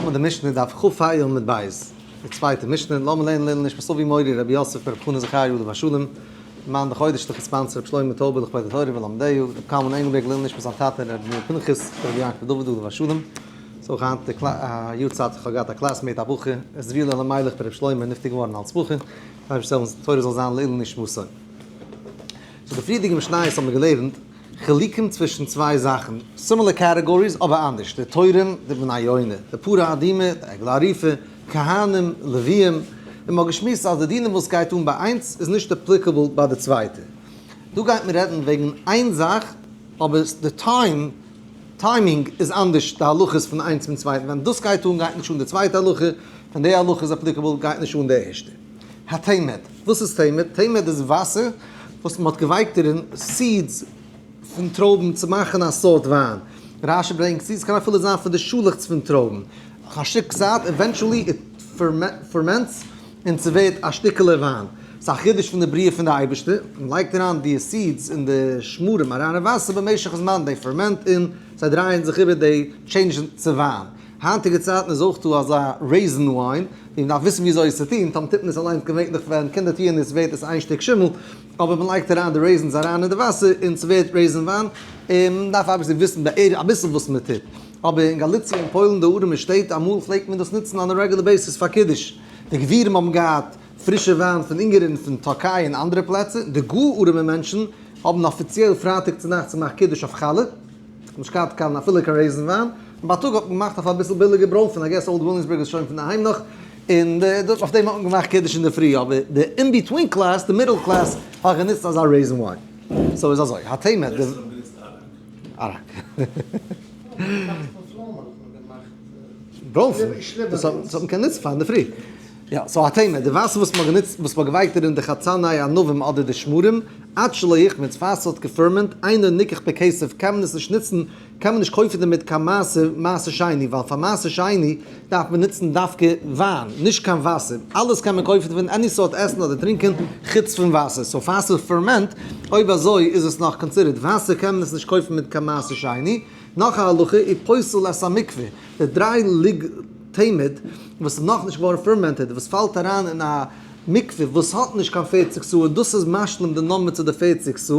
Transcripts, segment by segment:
האלט מען די משנה דף כ"ה עמוד ב', די צווייטע משנה, לאמיר לערנען לעילוי נשמת אבי מורי רבי יוסף ברב חנא זכריה עליו השלום, למען די חודש לכ' sponsor רבי שלמה טויבער לכבוד התורה ולומדיה, רבי קלמן ענגלבערג לעילוי נשמת זיין טאטע רבי שמואל פנחס ברבי יעקב דוד עליו השלום, ס'איז אויך היינט די יארצייט, איך האב געהאט א classmate א בחור, עזריאל אלימלך ברב שלמה נפטר געווארן אלס בחור, אייבערשטער זאל תורה זאל זיין לעילוי נשמתו. so די פריערדיגע משניות האבן מיר געלערנט חילוקים צווישן צוויי זאכן, similar categories אבער אנדערש, די תורים, די בני יונה, די פרה אדומה, די עגלה ערופה, כהנים, לוויים, און מ'האט געשמועסט אז די דינים וואס גייט אן ביי איינס איז נישט applicable ביי די צווייטע. דא גייט מען רעדן וועגן איין זאך אבער די time, timing, איז אנדערש די הלכות פון איינס צום צווייטן, ווען דאס גייט אן גייט נישט אן די צווייטע הלכה, ווען די הלכה איז applicable גייט נישט אן די ערשטע. התמד, וואס איז תמד? תמד איז וואסער וואס מען האט געווייקט דערין seeds פון טרויבן צו מאכן א סארט וויין. רש"י ברענגט seeds קען אפילו זיין פון די שאלעכץ פון טרויבן. נאך א שטיק צייט eventually it ferments און ס'ווערט א שטיקעלע וויין. ס'איז א חידוש פון די בריאה פון די אייבערשטער. מען לייגט אריין די seeds און די שמרים אריין אין וואסער במשך הזמן they ferment און זיי דרייען זיך איבער they change ן צו וויין. היינטיגע צייטן איז אויך דא אזא raisin wine, ווי מ'דארף וויסן וויאזוי עס צו טון, טאמער טוט מען עס אליינס געווענליך ווען קינדער טוען עס ווערט עס איין שטיק שימל, אבער מ'לייגט אריין די raisins אריין אין די וואסער און ס'ווערט raisin וויין, און מ'דארף obviously וויסן בערך אביסל וואס מ'טוט, אבער אין גאליציע און פוילן די ארעמע שטעט אמאל פלעגט מען דאס נוצן on a regular basis פאר קידוש, די גבירים האבן געהאט פרישע וויין פון אונגערן פון טאקיי און אנדערע פלעצער, די גאר ארעמע מענטשן האבן אפיציעל פרייטאג צונאכטס געמאכט קידוש אויף חלה. נישט געהאט קיין אפילו קיין raisin וויין, און בייטאג האט מען געמאכט אויף אביסל ביליגע ברוינפן, I guess Old Williamsburg איז שוין פון דערהיים נאך, און אויף דעם האט מען געמאכט קידוש אינדערפרי, אבער די in between class, די middle class, האט גענוצט אזא raisin wine. so איז אזוי, התמד, די. אראק. ברוינפן, דאס האט מען גענוצט פאר אינדערפרי. יא, so התמד, די וואסער וואס מ'האט גענוצט, וואס מ'האט געווייקט דערין די חצני ענבים אדער די שמרים, עד שלא החמיץ, פאר ס'האט גע ferment, אינו ניקח בכסף, קען מען עס נישט נוצן, קען מען נישט קויפן דערמיט קיין מעשר, מעשר שני, ווייל פאר מעשר שני דארף מען נוצן דווקא וויין, נישט קיין וואסער, אלעס קען מען קויפן פון any סארט עסן אדער טרינקען, חוץ פון וואסער, so פאר ס' ferment, אויב אזוי איז עס נאך considered וואסער, קען מען עס נישט קויפן מיט קיין מעשר שני. נאך א הלכה, ופוסל את המקווה, די דריי לוג תמד וואס איז נאכנישט געווארן fermented וואס פאלט אריין אין א מקווה וואס האט נישט קיין פערציג סאה און דאס איז משלים די number צו די פערציג סאה,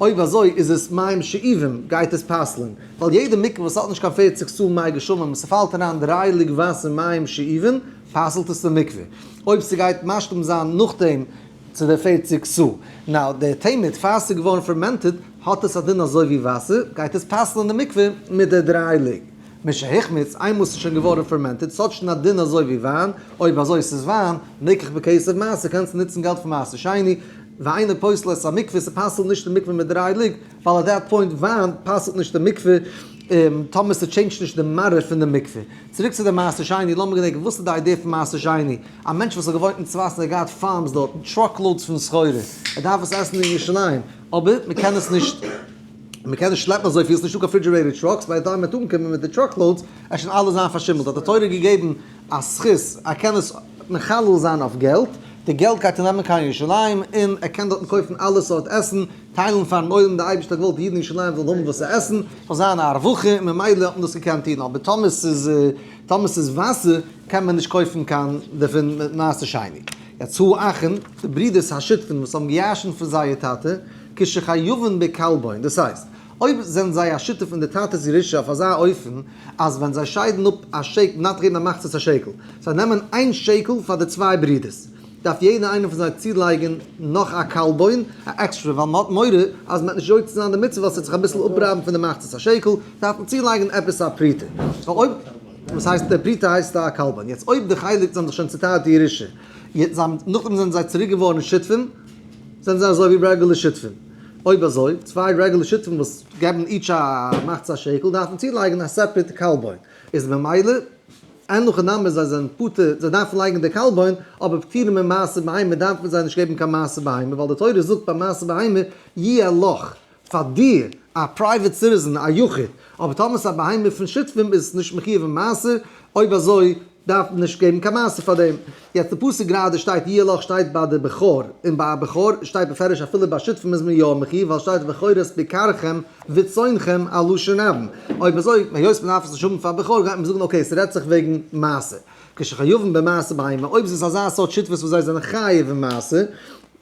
אויב אזוי איז עס מים שאובים גייט עס פסל'ן, ווייל יעדע מקווה וואס האט נישט קיין פערציג סאה מי גשמים און ס'פאלט אריין דריי לוג וואסער מים שאובים פסל'ט עס די מקווה, אויב ס'גייט משלים זיין נאכדעם צו די פערציג סאה. now די תמד פאר ס'איז געווארן fermented האט עס א דין אזוי ווי וואסער, גייט עס פסל'ן די מקווה מיט די דריי לוג. משהחמיץ, איינמאל ס'איז שוין געווארן fermented, ס'האט שוין א דין אזוי ווי וויין, אויב אזוי ס'איז וויין, ניקח בכסף מעשר, קענסטו נוצן געלט פון מעשר שני, ואינו פוסל את המקווה, ס'פסל'ט נישט די מקווה מיט דריי לוג, ווייל at that point וויין פסל'ט נישט די מקווה, טאמער ס' change ט נישט די מראה פון די מקווה. צוריק צו די מעשר שני, לאמיר געדענקען וואס איז די idea פון מעשר שני? א מענטש וואס האט געוואוינט אין צפת און האט געהאט farms דארטן, truckloads פון סחורה, ער דארף עס עסן אין ירושלים, אבער מ'קען עס נישט, מ'קען נישט שלעפן אזויפיל, ס'נישטא קיין refrigerated trucks, by the time מ'וועט אנקומען מיט די truckloads, עס שוין אלעס זיין פארשימלט, האט די תורה געגעבן א זכות, ער קען עס מחלל זיין אויף געלט, די געלט גייט ער נעמען קיין ירושלים, און ער קען דארטן קויפן אלע סארט עסן, טיילן פארן עולם, די אייבערשטער האט געוואלט די אידן אין ירושלים זאלן האבן וואס צו עסן, זאל זיין א רווחה, און ממילא האט מען דאס געקענט טון, אבער טאמער ס'איז טאמער ס'איז וואסער, קען מען נישט קויפן קיין דערפון מיט מעשר שני. יעצט האחין, די ברידערס השותפין וואס האבן געירשנט פון זייער טאטע, כשחייבין בקלבון, דאס הייסט, אויב זענען זיי א שותף אין די טאטע'ס ירושה אויף אזא אופן אז ווען זיי שיידן אפ א שקל, מ'דארף געבן א מחצית השקל, זיי נעמען איין שקל פאר די צוויי ברידערס, דארף יעדער איינער פון זיי צולייגן נאך א קלבון, א עקסטרע, ווייל מ'האט מורא אז מ'וועט נישט יוצא זיין די מצוה ווייל ס'וועט זיך אביסל אפרייבן פון די מחצית השקל, דארף מען צולייגן עפעס א פרוטה. אויב. וואס הייסט די פרוטה הייסט א קלבון. יעצט אויב די חלק זיי האבן זיך שוין צוטיילט די ירושה, יעצט זיי האבן נאכדעם זענען זיי צוריק געווארן שותפים, זענען זיי אזוי ווי רעגולער שותפים. אויב אזוי, צוויי רעגולער שותפים וואס געבן each א מחצית השקל דארפן צולייגן א separate קלבון. איז ממילא אין הכי נמי זיי זענען פטור, זיי דארפן לייגן די קלבון, אבער פטורים ממעשר בהמה דארף מען זיי נישט געבן קיין מעשר בהמה, ווייל די תורה זאגט ביי מעשר בהמה יהיה לך, פאר דיר, א private citizen, א יחיד, אבער טאמער ס'איז א בהמה פון שותפים איז עס נישט מחיוב אין מעשר, אויב אזוי דארף מען נישט געבן קיין מעשר פאר דעם. יעצט די פסוק גראדע שטייט יהיה לך שטייט ביי די בכור, און ביי א בכור שטייט בפירוש אפילו ביי שותפים איז מען יא מחיוב ווייל שטייט ובכורות בקרכם וצאנכם א לשון רבים. אויב אזוי היות מען דארף עס נישט האבן פאר בכור גייט מען זאגן okay ס'רעדט זיך וועגן מעשר. כשחייבים במעשר בהמה, אויב ס'איז אזא סארט שותפות וואס זיי זענען חייב אין מעשר,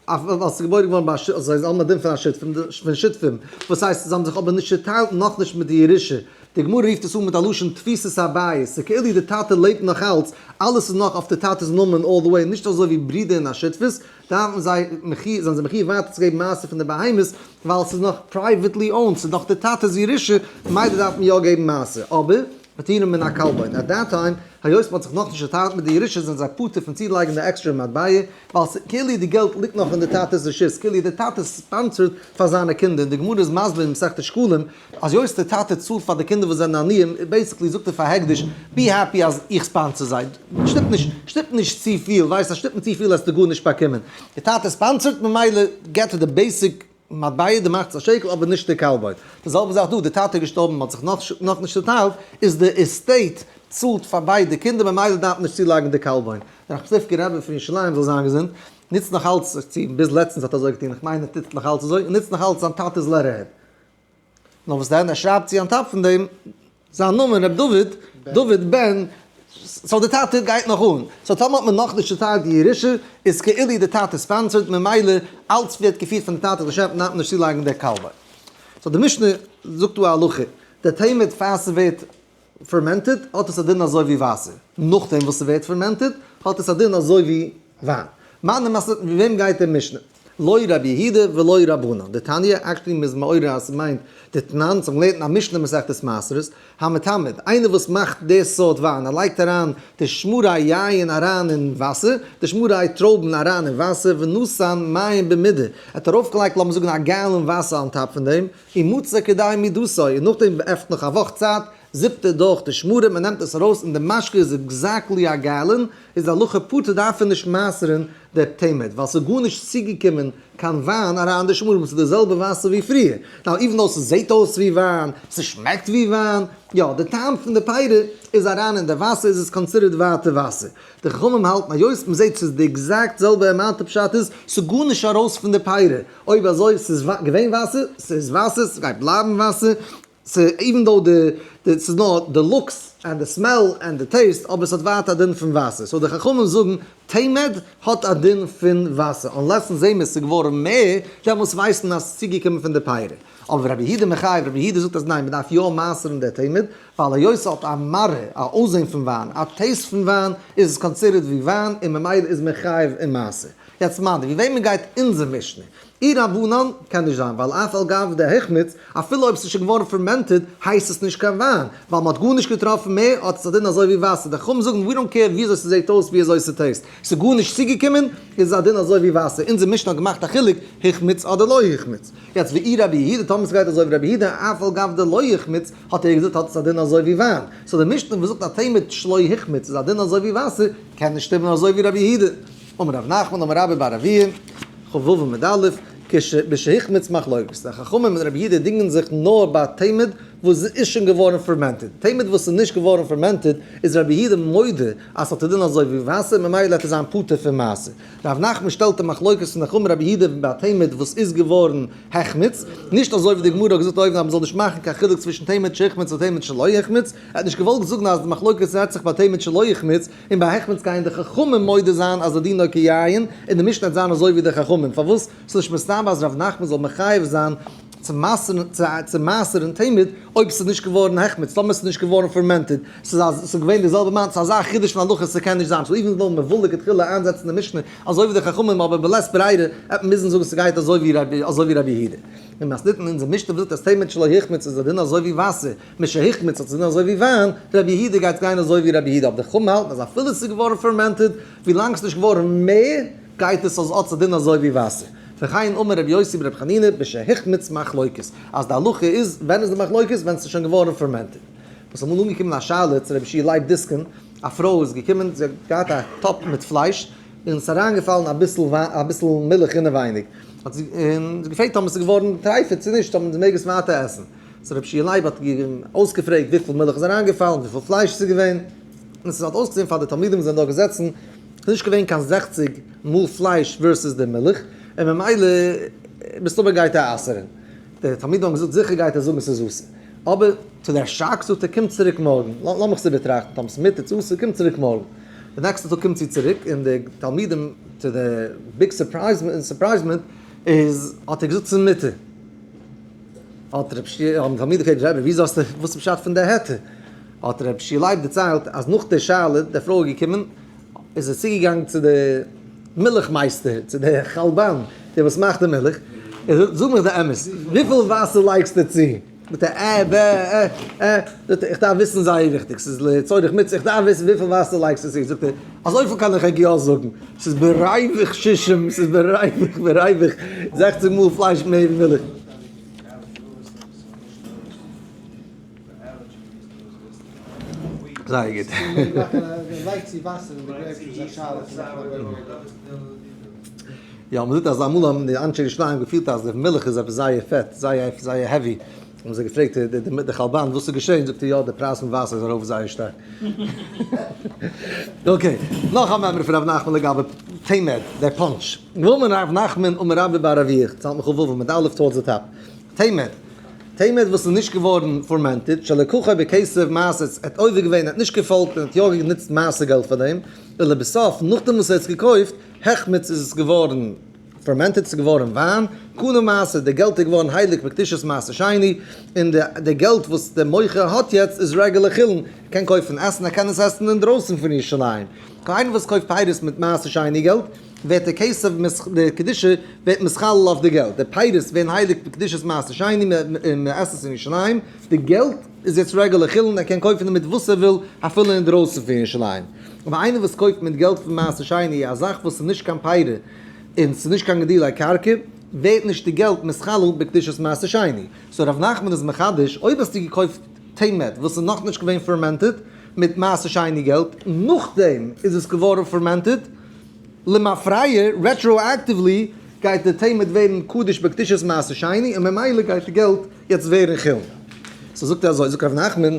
ווייל ס'איז געבוירן געווארן ביי א שותף, זיי האבן א דין פון א שותף, פון שותפים, וואס הייסט זיי האבן זיך אבער נישט צוטיילט נאכנישט מיט די ירושה, די גמרא רופט עס אן מיט א לשון תפיסת הבית, ס'איז כאילו די טאטע לעבט נאך אלץ, אלעס איז נאך אויף די טאטע'ס נאמען all the way, נישט אזוי ווי ברידער אין א שותפות, דארפן זיי מחי זענען זיי מחיוב ווייטער צו געבן מעשר פון די בהמות, ווייל ס'איז נאך privately owned, ס'איז נאך די טאטע'ס ירושה, ממילא דארף מען יא געבן מעשר, אבער. פטורים מן הכלבון. At that time, היות מ'האט זיך נאכנישט צעטיילט מיט די ירושה זענען זיי פטור פון צולייגן די עקסטרע מטבע, ווייל כאילו די געלט ליגט נאך אין די טאטע'ס רשות, כאילו די טאטע sponsor ט פאר זיינע קינדער, און די גמרא איז מסביר אין מסכת שקלים אז היות די טאטע צאלט פאר די קינדער וואס זענען עניים, basically זאגט ער פאר הקדש, be happy אז איך sponsor זיי, שטופ נישט, שטופ נישט צופיל, ווייסט אז שטופן צופיל וועסטו גארנישט באקומען, די טאטע sponsor ט ממילא געט ער די basic מטבע די מחצית השקל אבער נישט די כלבון. די זעלבע זאך דא, די טאטע איז געשטארבן מען האט זיך נאכנישט צוטיילט, איז די estate צאלט פאר ביידע קינדער ממילא דארף מען נישט צולייגן די כלבון. דער ראחמיסטריווקער רבי פון ירושלים זאל זיין געזונט, נוצט נאך אלץ, צו ביז לעצטנס האט ער אזוי געטון, איך מיין ער טוט נאך אלץ אזוי, נוצט נאך אלץ זיין טאטע'ס letterhead. נאר וואס דען, ער שרייבט צו on top פון דעם זיין נאמען ר' דוד, דוד בן, so די טאטע גייט נאך אן, so טאמער האט מען נאכנישט צוטיילט די ירושה, איז כאילו די טאטע sponsor ט, ממילא אלץ ווערט געפירט פון די טאטע לשם דארף מען נישט צולייגן די כלבון. So די משנה זאגט דא א הלכה, די תמד פאר ס'ווערט fermented האט עס א דין אזוי ווי וואסער, נאכדעם וואס ס'ווערט fermented האט עס א דין אזוי ווי וויין. מני מתניתין ווי וועם גייט די משנה? לא רבי יהודה ולא רבנן, דתניא, actually מ'איז מעורר אז ס'מיינט דתנן, ס'האט געלערנט אין א משנה מסכת מעשרות, המתמד, איינער וואס מאכט די סארט וויין, ער לייגט אריין די שמרי יין אריין אין וואסער, די שמרי טרויבן אריין אין וואסער, ונתן מים במידה, ער האט ארויפגעלייגט לאמיר זאגן א gallon וואסער on top פון דעם, ומצא כדי מידתו, און נאכדעם עפנט נאך א וואך צייט, זיפט ער דורך די שמרים און נעמט עס ארויס און די משקה איז exactly א gallon, איז די הלכה פטור דארף ער נישט מעשר'ן די תמד, ווייל ס'איז גארנישט צוגעקומען קיין וויין אריין די שמרים, ס'איז די זעלבע וואסער ווי פריער, now even though ס'זעט אויס ווי וויין, ס'שמעקט ווי וויין, יא, די טעם פון די פירות איז אריין אין די וואסער איז עס considered ווייטער וואסער. די חכמים האלטן היות מ'זעט ס'איז די exact זעלבע amount די פשט איז ס'איז גארנישט ארויס פון די פירות, אויב אזוי ס'איז געווען וואסער, ס'איז וואסער, ס'גייט בלייבן וואסער, ס'איז even though די די ס'איז נאר די looks and די smell and די taste אבער ס'האט ווייטער א דין פון וואסער, so די חכמים זאגן תמד האט א דין פון וואסער unless אונז זעהן מיר ס'איז געווארן מער דעמאלטס ווייסט מען אז ס'איז צוגעקומען פון די פירות. אבער רבי יהודה מחייב, רבי יהודה זאגט אז ניין מ'דארף יא מעשר'ן די תמד ווייל היות ס'האט א מראה, א אויסזען פון וויין, א taste פון וויין, איז עס considered ווי וויין און ממילא איז מען חייב אין מעשר. יעצט מני, ווי וועמען גייט אונזער משנה? אי רבנן, קען נישט זיין, ווייל אף על גב דהחמיץ, אפילו אויב ס'איז שוין געווארן fermented, הייסט עס נישט קיין וויין, ווייל מ'האט גארנישט געטראפן מער, האט עס א דין אזוי ווי וואסער, די חכמים זאגן we don't care וויאזוי ס'זעט אויס וויאזוי ס' taste, ס'איז גארנישט צוגעקומען, איז עס א דין אזוי ווי וואסער, אונזער משנה האט געמאכט א חילוק, החמיץ אדער לא החמיץ. יעצט ואי רבי יהודה, טאמער ס'גייט אזוי ווי רבי יהודה, אף על גב דלא החמיץ, האט ער געזאגט האט עס א דין אזוי ווי וויין, so די משנה וואס זאגט אז תמד שלא החמיץ איז א דין אזוי ווי וואסער, קען נישט שטימען אזוי ווי רבי יהודה. אמר רב נחמן אמר רבה בר אבוה, כ"ו עמוד א', כש בשהחמיץ מחלוקת, די חכמים און רבי יהודה דינגען זיך נאר ביי תמד וואס איז שוין געווארן fermented, תמד וואס איז נישט געווארן fermented איז רבי יהודה מודה אז ס'האט א דין אזוי ווי וואסער ממילא וועט ער זיין פטור פון מעשר. רב נחמן שטעלט די מחלוקת פון די חכמים רבי יהודה ביי תמד וואס איז געווארן החמיץ, נישט אזוי ווי די גמרא האט געזאגט אויבן אז מ'זאל נישט מאכן קיין חילוק צווישן תמד שהחמיץ און תמד שלא החמיץ, ער האט נישט געוואלט זאגן אז די מחלוקת רעדט זיך ביי תמד שלא החמיץ, און ביי החמיץ גייען די חכמים מודה זיין אז דינו כיין, און די משנה וועט זיין אזוי ווי די חכמים, פארוואס ס'איז נישט מסתבר אז ר' נחמן זאל מחייב זיין צו מעשר'ן תמד אויב ס'איז נישט געווארן החמיץ, טאמער ס'איז נישט געווארן fermented, ס'איז אז ס'איז געווען די זעלבע מן, ס'איז אזא חידוש פון הלכה ס'קען נישט זיין, so even though מ'וויל לכתחילה איינזעצן די משנה אזוי ווי די חכמים אבער בלית ברירה וועט מען מוזן זאגן ס'גייט אזוי ווי רבי יהודה. און מתניתין אונזער משנה וואס זאגט אז תמד שלא החמיץ איז א דין אזוי ווי וואסער, משהחמיץ האט צו זיין אזוי ווי וויין, רבי יהודה גייט גיין אזוי ווי רבי יהודה, אבער די חכמים האלטן אז אפילו עס איז געווארן fermented, ווי לאנג עס איז נישט געווארן מער, גייט עס אז האט צו דין אזוי ווי וואסער. וכן אמר רבי יוסי ברבי חנינא בשהחמיץ מחלוקת, אז די הלכה איז, ווען איז די מחלוקת? ווען עס איז שוין געווארן fermented. וואס אמאל אנגעקומען א שאלה צו רבי יהושע לייב דיסקין, א פרוי איז געקומען, זי האט געהאט א טאפ מיט פלייש, און עס איז אריינגעפאלן אביסל אביסל מילך אינעווייניג, האט זי געפרעגט אויב עס איז געווארן טרייפה צו נישט, אויב מען מעג עס ווייטער עסן. so רבי יהושע לייב האט אויסגעפרעגט וויפיל מילך איז אריינגעפאלן, וויפיל פלייש ס'איז געווען. און ס'האט אויסגעזען פאר די תלמידים וואס זענען דארט געזעצן, ס'איז נישט געווען קיין 60 מאל פלייש versus די מילך, און ממילא מסתמא גייט ער אסר'ן. די תלמידים האבן געזאגט זיכער גייט ער זאגן ס'איז אסור. אבער צו דער שאק זאגט ער קום צוריק מארגן, לאמיך עס איבערטראכטן, טאמער ס'איז מותר צו אסור, קום צוריק מארגן. די נעקסטע טאג קומט זי צוריק און די תלמידים to the big surprisement איז האט ער געזאגט ס'איז מותר. האט רב שיע, האבן תלמידים געפרעגט רבי ווי זאלסטו, וואס איז פשט פון די היתר? האט רב שיע לייב דערציילט אז נאך די שאלה, די פרוי איז געקומען, איז ער צוגעגאנגען צו די מילך מייסטער, צו די חלבן, דער וואס מאכט די מילך, ער זאגט, זאג מיך די אמת, וויפיל וואסער לייגסטו צו? זאגט ער, אה, ב, אה, אה, זאגט ער, איך דארף וויסן זייער וויכטיג, ס'איז לצורך מצוה, איך דארף וויסן וויפיל וואסער לייגסטו צו? זאגט ער, אזויפיל קען איך ענק יא זאגן, ס'איז בריווח שישים, ס'איז בריווח, בריווח, 60 מאל פלייש מער ווי מילך. זייער גוט. יא, מ'זאגט אז אמאל האבן די אנשי ירושלים געפילט אז די מילך איז עפעס זייער פעט, זייער זייער heavy, האבן זיי געפרעגט די חלבן וואס איז געשען, זאגט ער יא די פרייז פון וואסער איז ארויף זייער שטארק. okay, נאך א מימרא פון ר' נחמן לגבי תמד, דער פאנטש. ואמר ר' נחמן אמר רבה בר אבוה, צאלט מיך אויף מיט אלף towards the top. תמד, תמד וואס איז נישט געווארן fermented, שלקחו בכסף מעשר, ער האט עובר געווען, ער האט נישט געפאלגט און האט יא גענוצט מעשר געלט פאר דעם, ולבסוף, נאכדעם וואס ער האט עס געקויפט, החמיץ איז עס געווארן fermented, ס'איז געווארן וויין, קנה מעשר, די געלט איז געווארן הייליג בקדושת מעשר שני, און די געלט וואס דער מוכר האט יעצט איז regular חולין, ער קען קויפן עסן, ער קען עס עסן אינדרויסן פון ירושלים. קיינער וואס קויפט פירות מיט מעשר שני געלט, ווערט די כסף, די קדושה ווערט מתחלל אויף די געלט, די פירות ווערן הייליג בקדושת מעשר שני, און מען עסט עס אין ירושלים, די געלט איז יעצט regular חולין, ער קען קויפן דערמיט וואס ער וויל אפילו אינדרויסן פון ירושלים. אבער איינער וואס קויפט מיט געלט פון מעשר שני א זאך וואס איז נישט קיין פירות און ס'איז נישט קיין גידולי קרקע, ווערט נישט די געלט מתחלל בקדושת מעשר שני. so ר' נחמן איז מחדש, אויב האסטו געקויפט תמד וואס איז נאכנישט געווען fermented מיט מעשר שני געלט, נאכדעם איז עס געווארן fermented, למפרע, retroactively, גייט די תמד ווערן קדוש בקדושת מעשר שני און ממילא גייט די געלט יעצט ווערן חולין. so זאגט ער אזוי, זאגט ר' נחמן,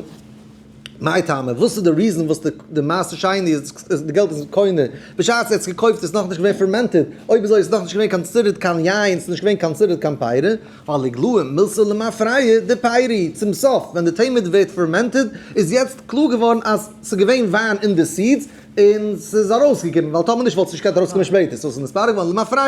מאי טעמא, וואס איז די reason וואס די מעשר שני איז די געלט איז קונה, בשעת ער האט עס געקויפט איז נאכנישט געווען fermented, אויב אזוי איז נאכנישט געווען considered קיין יין, ס'איז נישט געווען considered קיין פירי, ווייל איגלאי מילתא למפרע דפירי, צום סוף ווען די תמד ווערט fermented איז יעצט קלאר געווארן אז ס'איז געווען וויין אין די seeds און ס'איז ארויסגעקומען, ווייל טאמער נישט וואלט עס נישט געקענט ארויסקומען שפעטער, so ס'איז נתברר געווארן למפרע,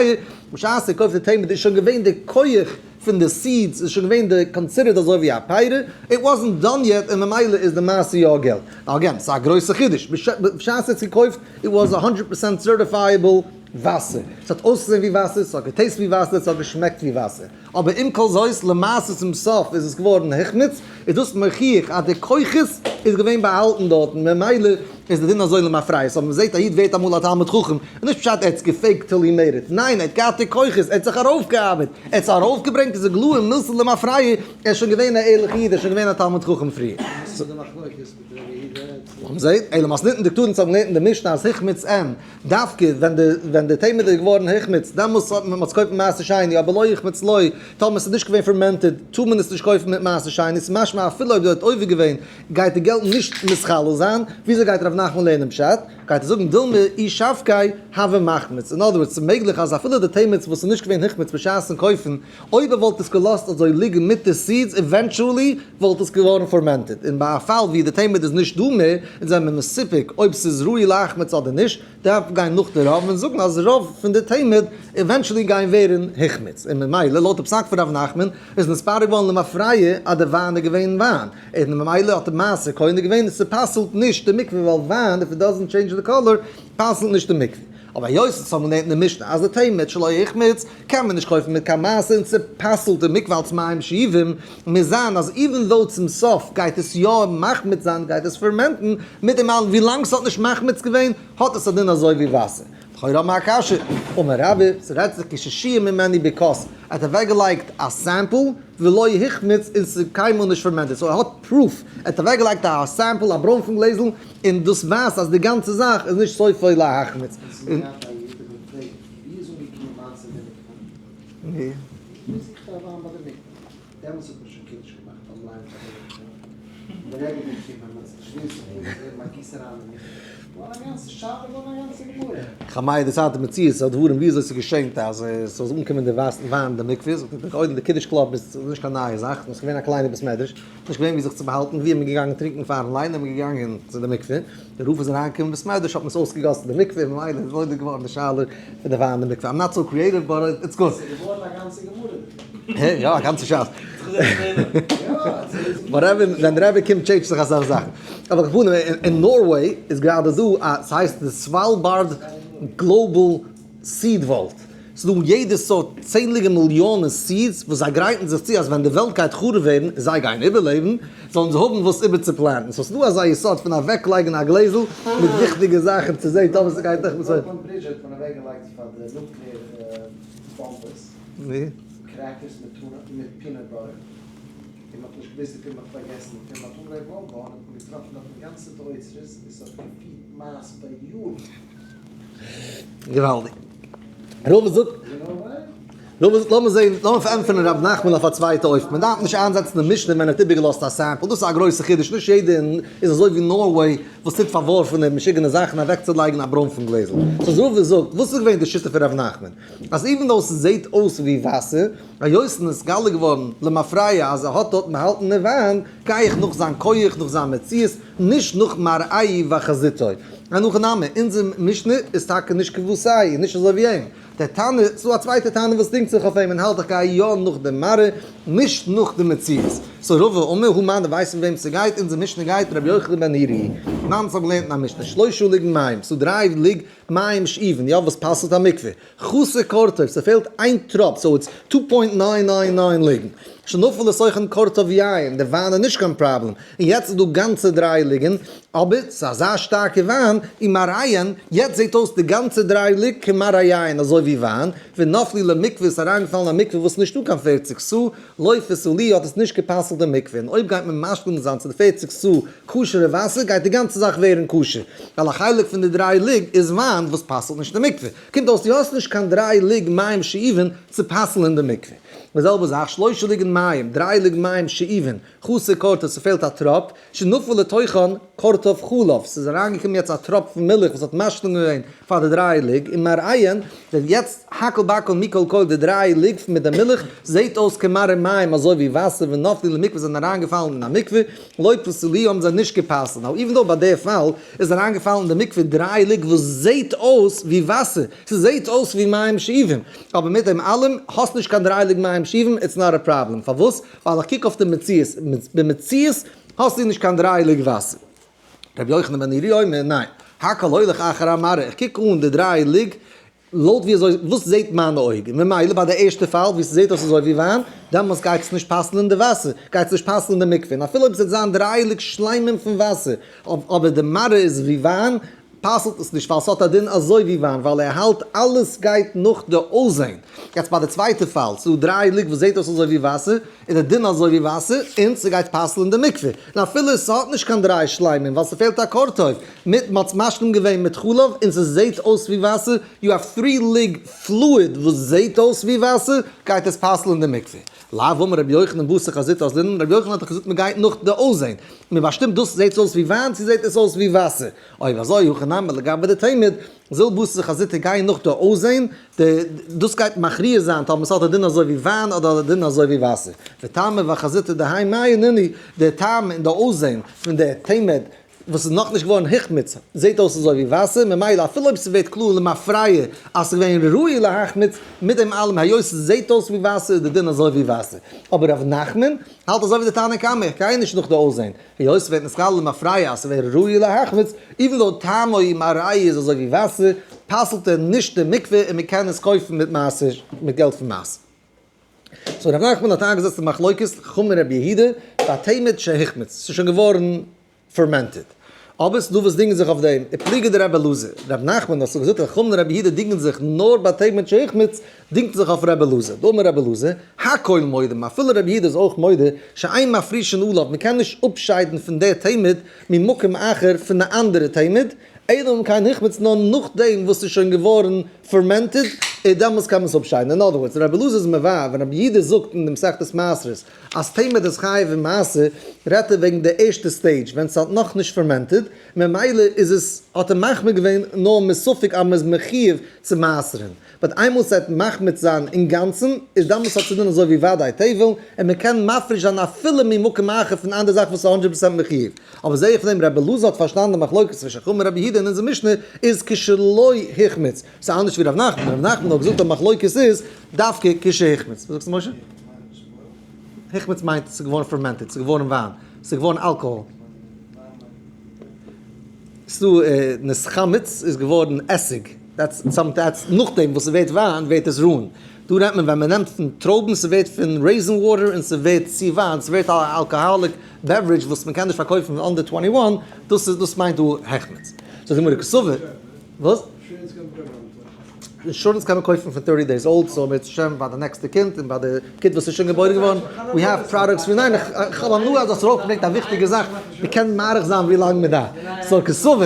בשעת ער קויפט די תמד איז שוין געווען די כח פון די seeds איז שוין געווען די considered אזוי ווי א פירי, it wasn't done yet און ממילא איז די מעשה יא געלט. now again, ס'איז א גרויסע חידוש, בשעת ער האט עס געקויפט it was 100% certifiable וואסער, ס'האט אויסגעזען ווי וואסער, ס'האט גע taste ווי וואסער, ס'האט געשמעקט ווי וואסער, אבער עם כל זאת למעשה צום סוף איז עס געווארן החמיץ, איז דאס מוכיח אז די כוחות איז געווען באהאלטן דארטן, ממילא איז די דין אזוי למפרע, so מ'זעט א איד ווערט אמאל א תלמיד חכם, איז נישט פשט ער האט עס גע faked till he made it, ניין ער האט געהאט די כוחות, ער האט זיך ארויפגעארבעט, ער האט עס ארויפגעברענגט איז איגלאי מילתא למפרע, ער איז שוין געווען א ערליכע איד, ער איז שוין געווען א תלמיד חכם פריער. וואס איז די מחלוקת מיט רבי יהודה? מ'זעט, אלא מתניתין דקתני האבן געלערנט אין די משנה אז החמיץ אין, דווקא ווען די תמד איז געווארן החמיץ, דעמאלס האט מען עס קויפן מעשר שני, אבער לא החמיץ לא, טאמער עס איז נישט געווען fermented, טאר מען עס נישט קויפן מיט מעשר שני, ס'איז משמע אפילו אויב דו האט עובר געווען, גייט די געלט נישט מתחלל זיין, וויאזוי גייט ר' נחמן לערנען פשט? גייט ער זאגן דילמא אי שבקיה הוה מחמיץ, אין other words, ס'איז מעגליך אז אפילו די תמד וואס איז נישט געווען החמיץ בשעת'ן קויפן, אויב ער וואלט עס געלאזט אזוי ליגן מיט די seeds, eventually וואלט עס געווארן fermented, און ביי א פאל ווי די תמד איז נישט דא מער, און זענען מיר מסופק אויב ס'איז ראוי להחמיץ אדער נישט, דארף מען גיין נאך די רוב און זאגן אז רוב פון די תמד eventually גייען ווערן החמיץ, און ממילא לויט די פסק פון ר' נחמן איז נתברר געווארן למפרע אז די וויין איז געווען וויין, און ממילא האט די מעשר קונה געווען און ס'פסל'ט נישט די מקווה ווייל וויין if it doesn't change the color פסל'ט נישט די מקווה. אבער היות עס האבן געלערנט אין די משנה אז די תמד שלא החמיץ קען מען נישט קויפן מיט קיין מעשר און ס'פסל'ט די מקווה אלס מים שאובים, מוז זיין אז even though צום סוף גייט עס יא מחמיץ זיין גייט עס ferment ן, מיט דעם אלעם ווילאנג ס'האט נישט מחמיץ געווען האט עס א דין אזוי ווי וואסער. לכאורה האבן מיר א קשיא, אמר רבה, ס'רעדט זיך כשהשיהה ממנו בכוס, ער האט אוועקגעלייגט א sample ולא החמיץ און ס'איז קיינמאל נישט fermented, so ער האט proof, ער האט אוועקגעלייגט א sample א ברוינפן גלעזל און דאס ווייזט אז די גאנצע זאך איז נישט סופו להחמיץ. עס איז געהאט א איד האט געפרעגט ווי איז אנגעקומען וויין צו די מקווה? ווי זוכט ער א וויין ביי די מקווה? דעמאלטס האט מען שוין קידוש געמאכט ביים ליינען פאר די מקווה, די רגע געקומען מען האט זיך נישט. חמאי די צייט מציאות הדברים ווי אזוי ס'געשענט אז ס'זאל אנקומען די וויין אין די מקווה, זאגט ער קודם די קידוש club איז נישט קיין נייע זאך, נאר ס'געווען א קליינע בית מדרש, נישט געווען ווי זיך צו באהאלטן, ווי איז מען געגאנגען טרינקען פארן ליינען, איז מען געגאנגען צו די מקווה, די רב איז אריינגעקומען אין בית מדרש האט מען עס אויסגעגאסן אין די מקווה, ממילא איז נולד געווארן די שאלה פון די וויין אין די מקווה, I'm not so creative but it's good. ס'איז געווארן א גאנצע גמרא דערפון. יא, א גאנצע שס. whatever, ווען די רבי קומט טשעינדזשט זיך אסאך זאכן. אבער כ'פנים, אין Norway איז גראדע דא א, ס'הייסט די Svalbard Global Seed Vault. ס'איז דא יעדע סארט צענדליגע מיליאנען seeds וואס זיי גרייטן זיך צו אז ווען די וועלט גייט חרוב ווערן און זיי גייען איבערלעבן, זאלן זיי האבן וואס איבערצופלאנטן. so ס'איז דא אזא יסוד פון אוועקלייגן א גלעזל מיט וויכטיגע זאכן צו זען טאמער ס'גייט עכט. Brooklyn Bridge האט מען אוועקגעלייגט פאר די nuclear באמבעס. crackers מיט טונא מיט peanut butter, און מ'האט נישט געוואוסט וויפיל מ'האט פארגעסן, און מ'האט אנגעהויבן אויפבויען האט מען געטראפן דארטן גאנצעטע אוצרות, און ס'האט געפירט מייז פאר יארן. געוואלדיג. רבא זאגט, רבא זאגט לאמיר זעהן, לאמיר פארענטפערן ר' נחמן אויף א צווייטע אופן, מען דארף נישט איינזעצן די משנה ווען ער האט איבערגעלאזט א sample, דאס איז א גרויסע חידוש, נישט יעדער איז אזוי ווי Norway וואס טוט פארווארפענע משוגענע זאכן אוועקצולייגן א ברוינפן גלעזל. so רבא זאגט, וואס איז געווען די שיטה פון ר' נחמן? אז even though ס'זעהט אויס ווי וואסער, היות ס'איז נתגלה געווארן למפרע אז ער האט דארט באהאלטן די וויין, גיי איך נאך זיין כח, נאך זיין מציאות, נישט נאך מראהו וחזיתו. אין הכי נמי, אונזער משנה איז טאקע נישט כוותיה, נישט אזוי ווי אים. דער תנא, ס'דא א צווייטע תנא וואס דינגט זיך אויף אים און האלט איך גיי יא נאך די מראה, נישט נאך די מציאות. so רבא אמר הא מני ווייסט פון וועם ס'גייט, אונזער משנה גייט רבי יוחנן בן נורי. ניין, ס'האט געלערנט אין א משנה, שלושה לוגין מים, ס'דא דריי לוג מים שאובין, יא וואס פסל'ט א מקווה? חסר קורטוב, ס'פעלט איין טראפ, so it's two point nine nine nine לוגין. שנפל לתוכן קורטוב יין, די וויין איז נישט קיין פראבלעם, און יעצט איז דא גאנצע דריי לוגין, אבער ס'איז אזא שטארקע וויין, ומראיהן, יעצט זעט אויס די גאנצע דריי לוג כמראה יין, אזוי ווי וויין, ונפלו למקווה איז אריינגעפאלן אין א מקווה וואס נישטא קיין פערציג סאה, לא פסלוה האט עס נישט גע'פסל'ט די מקווה, און אויב גייט מען משלים זיין צו די פערציג סאה כשר'ע וואסער גייט די גאנצע זאך ווערן כשר, ווייל א חלק פון די דריי לוג איז וויין וואס פסל'ט נישט די מקווה, קומט אויס דו האסט נישט קיין דריי לוג מים שאובין צו פסל'ן די מקווה. די זעלבע זאך שלושה לוגין מים, דריי לוג מים שאובין, חסר קורטוב ס'פעלט א טראפ, שנפל לתוכן קורטוב חלב, ס'איז אריינגעקומען יעצט א טראפ פון מילך וואס האט משלים געווען פאר די דריי לוג, ומראיהן, ווען יעצט הכל בכל מכל כל די דריי לוג מיט די מילך זעהט אויס כמראה מים אזוי ווי וואסער ונפלו למקווה זענען אריינגעפאלן אין א מקווה, לא פסלוה האבן זיי נישט גע'פסל'ט, now even though ביי די פאל איז אריינגעפאלן אין די מקווה דריי לוג וואס זעהט אויס ווי וואסער, ס'זעהט אויס ווי מים שאובים, אבער מיט דעם אלעם האסט נישט קיין דריי לוג מים שאובים, it's not a problem, פארוואס? ווייל איך קוק אויף די מציאות, במציאות האסטו נישט קיין דריי לוג וואסער. רבי יוחנן בן נורי אומר, ניין, הכל הולך אחר המראה, איך קוק אן די דריי לוג לויט ווי אזוי, וואס זעט מיין אויג, און ממילא ביי די ערשטע פאל ווי ס'זעט אויס אזוי ווי וויין, דעמאלס גייט עס נישט פסל'ן אין די וואסער, גייט עס נישט פסל'ן אין די מקווה, און אפילו אויב ס'וועט זיין דריי לוג שלימים פון וואסער, אבער די מראה איז ווי וויין, פסל'ט עס נישט ווייל ס'האט א דין אזוי ווי וויין, ווייל ער האלט אלעס גייט נאך די אויסזען. יעצט ביי די צווייטע פאל, ס'דא דריי לוג וואס זעט אויס אזוי ווי וואסער, איז די דין אזוי ווי וואסער, און ס'גייט פסל'ן די מקווה. און אפילו ס'האט נישט קיין דריי שלימים ווייל ס'פעלט א קורטוב, מיט מ'האט משלים געווען מיט חלב און ס'זעט אויס ווי וואסער, you have three לוג fluid וואס זעט אויס ווי וואסער, גייט עס פסל'ן די מקווה. לאו אמר רבי יוחנן בתר חזיתא אזלינן, רבי יוחנן האט דאך געזאגט מ'גייט נאך די אויסזען, מ'באשטימט דאס זעט אויס ווי וויין צו זעט עס אויס ווי וואסער. אויב אזוי הכי נמי לגבי די תמיד, זאל בתר חזיתא גיין נאך די אויסזען, די דאס גייט מכריע זיין טאמער ס'האט א דין אזוי ווי וויין אדער האט א דין אזוי ווי וואסער. וטעמא וחזיתא דהאי מיא נינהו, די טעם און די אויסזען פון די תמיד וואס איז נאכנישט געווארן החמיץ זעט אויס אזוי ווי וואסער, ממילא אפילו אויב ס'ווערט קלאר למפרע אז ס'איז געווען ראוי להחמיץ, מיט דעם אלעם היות ס'זעט אויס ווי וואסער איז די דין אזוי ווי וואסער. אבער ר' נחמן האלט אזוי ווי די תנא קמא, איך גיי נישט נאך די אויסזען, היות ס'ווערט נתגלה למפרע אז ס'ווערט ראוי להחמיץ, even though טעמו ומראהו איז אזוי ווי וואסער, פסל'ט ער נישט די מקווה און מ'קען עס קויפן מיט מעשר, מיט געלט פון מעשר. so ר' נחמן האט איינגעזעצט די מחלוקת חכמים רבי יהודה בתמיד שהחמיץ, ס'איז שוין געווארן fermented. אבער ס'דא וואס דינגען זיך אויף דעם, ופליגא דרבי אלעזר. ר' נחמן האט געזאגט אז חכמים רבי יהודה דינגען זיך נאר בתמיד שהחמיץ, דינגט זיך אויף רבי אלעזר. דאמר רבי אלעזר, הכל מודים, אפילו רבי יהודה איז אויך מודה, שאין מפרישין עליו, מ'קען נישט אפשיידן פון די תמיד ממקום אחר פון די אנדערע תמיד, אלא אם כן החמיץ נאר נאכדעם וואס ס'איז שוין געווארן fermented, איז דעמאלטס קען מען עס אפשיידן. In other words, רבי אלעזר איז מבאר ווען רבי יהודה זאגט אין די מסכת מעשרות אז תמד איז חייב אין מעשר, רעדט ער וועגן די ערשטע stage ווען ס'האט נאכנישט fermented, ממילא איז עס האט ער מחמיר געווען נאר מספק אז מ'איז מחיוב צו מעשר'ן. But איינמאל ס'וועט מחמיץ זיין אינגאנצן איז דאמאלס האט צו דין אזוי ווי וודאי טבל, און מ'קען מפריש זיין אפילו ממקום אחר פון אנדערע זאכן וואס איז הונדרעט percent מחיוב. אבער זעה איך פון דעם רבי אלעזר האט פארשטאנען די מחלוקת צווישן חכמים און רבי יהודה אין אונזער משנה איז כשלא החמיץ. ס'איז אנדערש ווי ר' נחמן, ר' נחמן האט געזאגט אז מחלוקת איז דווקא כשהחמיץ. וואס זאגסטו משה? החמיץ מיינט ס'איז געווארן fermented, ס'איז געווארן וויין, ס'איז געווארן אלקאהאל. ס'דא נתחמץ איז געווארן עסיג, that's some that's נאכדעם וואס ס'ווערט וויין ווערט עס רון. דא רעדט מען ווען מ'נעמט פון טרויבן ס'ווערט פון raisin water און ס'ווערט צו וויין, ס'ווערט א alcoholic beverage וואס מ'קען נישט פארקויפן under 21, דאס איז דאס מיינט דא החמיץ. זאגט די גמרא כסבור, וואס? אינשורענס קען מען קויפן פון 30 days old, so אם ירצה השם ביי די נעקסטע קינד און ביי די קינד וואס איז שוין געבוירן געווארן, we have products ווי ניין, איך האב הנאה אז האסט ארויפגעברענגט א וויכטיגע זאך, מען קען מאריך זיין ווי לאנג מען דארף. So כסבור,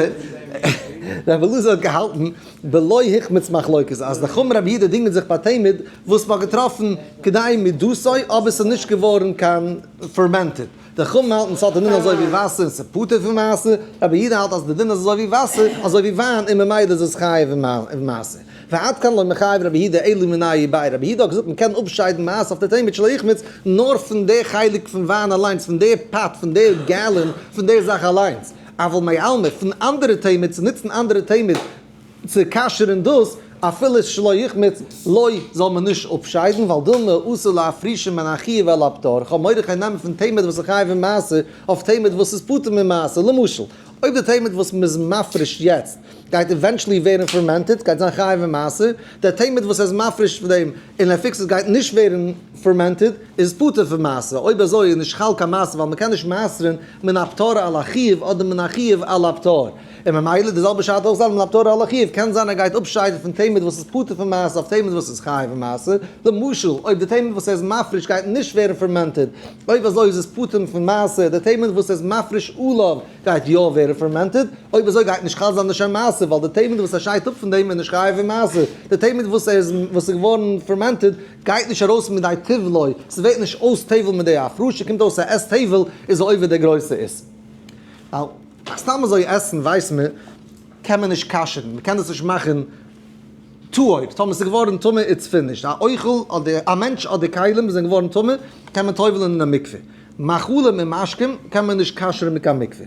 רבי אלעזר האט געהאלטן בלא החמיץ מחלוקת אז די חכמים רבי יהודה דינגען זיך ביי תמד וואס מען האט געטראפן כדי מידותו אבער ס'איז נישט געווארן קיין fermented. די חכמים האלטן ס'האט א דין אזוי ווי וואסער און ס'איז פטור פון מעשר, רבי יהודה האלט אז די דין איז אזוי ווי וואסער, אזוי ווי וויין און ממילא איז עס חייב אין מעשר. ועד כאן לא מחייב רבי יהודה אלא מיניה וביה, רבי יהודה האט געזאגט מ'קען אפשיידן מעשר אויף די תמד שלא החמיץ נאר פון די חלק פון וויין אליינס, פון די פאט, פון די gallon, פון די זאך אליינס, אבל מעלמא, פון אנדערע תמד, צו נוצן אנדערע תמד צו כשר'ן דאס, אפילו שלא החמיץ, לא, זאל מען נישט אפשיידן, ווייל דילמא אתי לאפרושי מן החיוב אל הפטור, כ'האב מורא כ'גיי נעמען פון תמד וואס איז חייב אין מעשר, אויף תמד וואס איז פטור ממעשר, למשל, אויב די תמד וואס מ'איז מפריש יעצט, גייט eventually ווערן fermented, גייט זיין חייב אין מעשר, די תמד וואס ער איז מפריש פון דעם און ער fix ט עס גייט נישט ווערן fermented, איז פטור פון מעשר, אויב אזוי איז נישט חל קיין מעשר ווייל מ'קען נישט מעשר'ן מן הפטור על החיוב אדער מן החיוב על הפטור. און ממילא די זעלבע שאלה אויך זיין מן הפטור על החיוב, קען זיין ער גייט אפשיידן פון תמד וואס איז פטור פון מעשר אויף תמד וואס איז חייב אין מעשר, למשל אויב די תמד וואס ער איז מפריש גייט נישט ווערן fermented, אויב אזוי איז עס פטור פון מעשר, די תמד וואס ער איז מפריש עליו גייט יא ווערן fermented, אויב אזוי גייט נישט חל זיין די שם מעשר ווייל די תמד וואס ער שיידט אפ פון דעם איז נישט חייב אין מעשר, די תמד וואס ער איז וואס איז געווארן fermented גייט נישט ארויס מידי טבלו, ס'ווערט נישט אויס טבל מיט די הפרשה, קומט אויס ער עסט טבל איז ער עובר די גרויסע איסור. ווייל סתם אזוי עסן ווייסט מען קען מען נישט כשר'ן, מען קען דאס נישט מאכן טהור, טאמער ס'איז געווארן טמא it's finished, א אוכל אדער א מענטש אדער כלים וואס זענען געווארן טמא קען מען טובל'ן אין א מקווה, מאכלים און משקים קען מען נישט כשר'ן מיט קיין מקווה.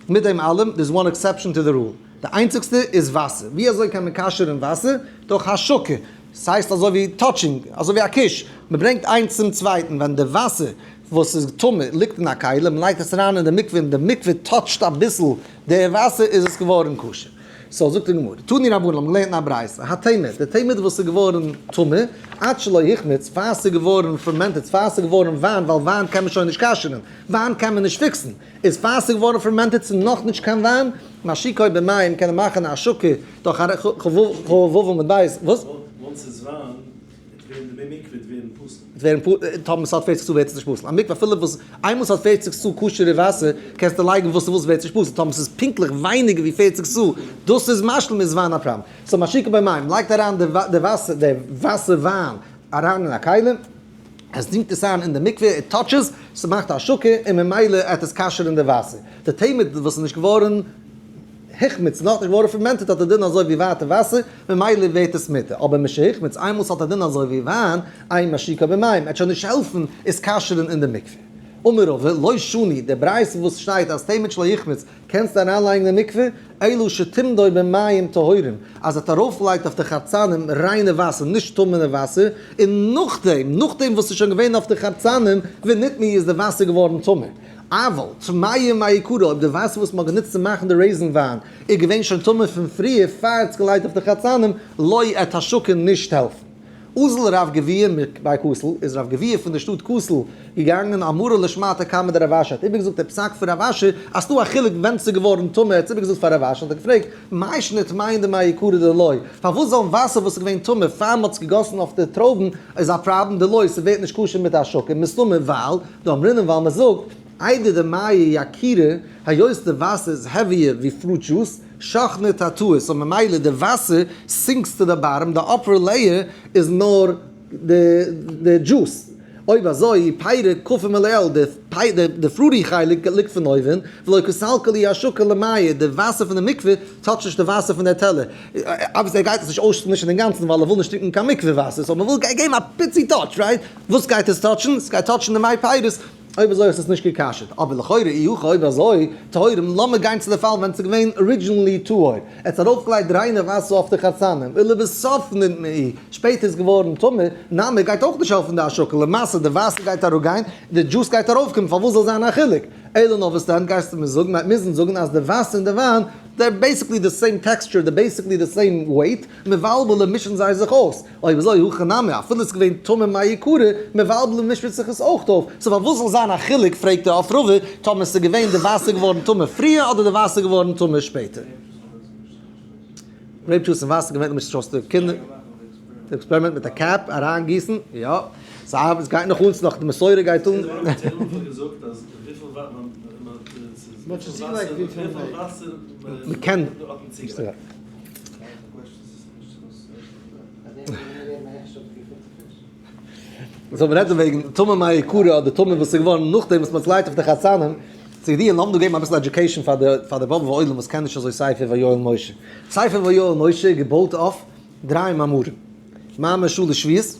מיט דעם אלעם, there's one exception to the rule, די איינציגסטע איז וואסער, ווי אזוי קען מען כשר'ן וואסער? דורך השקה, ס'הייסט אזוי ווי touching, אזוי ווי א קיש, מ'ברענגט איינס צום צווייטן, ווען די וואסער וואס איז טמא ליגט אין א כלי, מען לייגט עס אריין אין די מקווה און די מקווה touch ט אביסל די וואסער איז עס געווארן כשר. So זאגט די גמרא, תנו רבנן האבן געלערנט אין א ברייתא, התמד, די תמד וואס איז געווארן טמא, עד שלא החמיץ, פאר עס איז געווארן fermented, פאר עס איז געווארן וויין, ווייל וויין קען מען שוין נישט כשר'ן, וויין קען מען נישט fix ן, איז פאר עס איז געווארן fermented ס'איז נאכנישט קיין וויין, משקו במים קען מען מאכן א השקה דורך א כ"ו עמוד ב', וואס? Once ס'איז וויין, וועט ווערן די מי מקווה וועט ווערן פסול. וועט ווערן פ, טאמער ס'האט פערציג צו ווערט עס נישט פסול. א מקווה אפילו וואס איינמאל ס'האט פערציג צו כשר'ע וואסער קענסטו לייגן וואס דו ווילסט ווערט נישט פסול. טאמער ס'איז פונקטליך ווייניגער ווי פערציג צו, דאס איז משלים איז וויין א פראבלעם. So משקו במים, לייגט אריין די וואסער די וואסער וויין אריין אין א כלי, עס זינקט עס איין אין די מקווה, it touches, ס'מאכט א השקה און ממילא עט עס כשר'ן די וואסער. די תמד וואס איז נישט געווארן החמיץ, נאכנישט געווארן fermented האט א דין אזוי ווי ווייטע וואסער, ממילא ווערט עס מותר, אבער משהחמיץ, איינמאל ס'האט א דין אזוי ווי וויין, אין משקו במים, עט שוין נישט העלפן עס כשר'ן אין די מקווה. אמר רבא, לא שנו, די ברייתא וואס שטייט אז תמד שלא החמיץ קענסטו אריינלייגן אין מקווה, אלא שתמדו במים טהורים, אז ער האט ארויפגעלייגט אויף די חרצנים ריינע וואסער, נישט טמא'נע וואסער, און נאכדעם, נאכדעם וואס ס'איז שוין געווען אויף די חרצנים, ונטמאו איז די וואסער געווארן טמא. אבל, טמאים מעיקרא, אויב די וואסער וואס מ'האט גענוצט צו מאכן די raisin וויין איז געווען שוין טמא פון פריער פאר ער האט עס געלייגט אויף די חרצנים, לא עט השקה נישט העלפן. אזל רב גביהה מבי כוסל, איז רב גביהה פון די שטאט כוסל געגאנגען אמרה לשמעתא קמיה דרב אשי, האט איבערגעזאגט די פסק פון רב אשי אז ס'דא א חילוק ווען ס'איז געווארן טמא, ער האט עס איבערגעזאגט פאר רב אשי און האט געפרעגט, מאי שנא טמאין דמעיקרא דלא, פארוואס זאלן וואסער וואס איז געווען טמא פאר מ'האט עס געגאסן אויף די טרויבן איז א פראבלעם דלא, ס'ווערט נישט כשר מיט השקה, מסתמא ווייל דאמרינן ווייל מ'זאגט. איידער די מיא יקירא, היות די וואסער איז heavier ווי fruit juice, שכני תתאה, so ממילא די וואסער sinks to the bottom, די upper layer איז נאר די juice. אויב אזוי, פירא קפי מלעיל, די fruity חלק ליגט פון אויבן, ולא קסלקא להו השקה למיא, די וואסער פון די מקווה touch ט נישט די וואסער פון די טעלער. Obviously ער גייט עס נישט אויסמישן אינגאנצן ווייל ער וויל נישט טרינקען קיין מקווה וואסער, so מען וויל געבן א פיצי touch, right? וואס גייט עס touch ן? עס גייט touch ן די מי פירות. אויב אזוי האסט עס נישט גע'כשר'ט. אבער לכאורה אי הכי אויב אזוי, טהורים, לאמיר גיין צו די פאל ווען ס'איז געווען originally טהור. ער האט ארויפגעלייגט ריינע וואסער אויף די חצנים, ולבסוף נטמאו, שפעטער איז געווארן טמא, נמי גייט אויך נישט העלפן די השקה, למעשה די וואסער גייט אראפגיין, די דזשוס גייט ארויפקומען, פארוואס זאל זיין א חילוק? אלא נאר וואס דען גייסטו מיר זאגן, מ'וועט מוזן זאגן אז די וואסער און די וויין, they're basically the same texture, they're basically the same weight, מבלבלי מישן זיי זיך אויס. אויב אזוי הכא נמי, אפילו עס איז געווען טמא מעיקרא, מבלבלי מישט זיך עס אויך אויף. So פארוואס זאל זיין א חילוק, פרעגט ער אויף רבא, טאמער עס איז געווען די וואסער געווארן טמא פריער אדער די וואסער געווארן טמא שפעטער. Grape juice און וואסער געווענליך מישט זיך אויס די קינדער. די experiment מיט א cap אריינגיסן, יא. סא עס גייט נאך אן, ס'נאך די מסורה גייט אן. מ'קען. So מ'רעדט דא וועגן טמא מעיקרא אדער טמא וואס איז געווארן נאכדעם וואס מ'האט געלייגט אויף די חתנים, צו די לאמיר דא געבן אביסל education פאר די פאר די באבוב'ע עולם וואס קען נישט אזוי ספר ויואל משה. ספר ויואל משה איז געבויט אויף דריי מאמרים, מאמר שלש שבועות,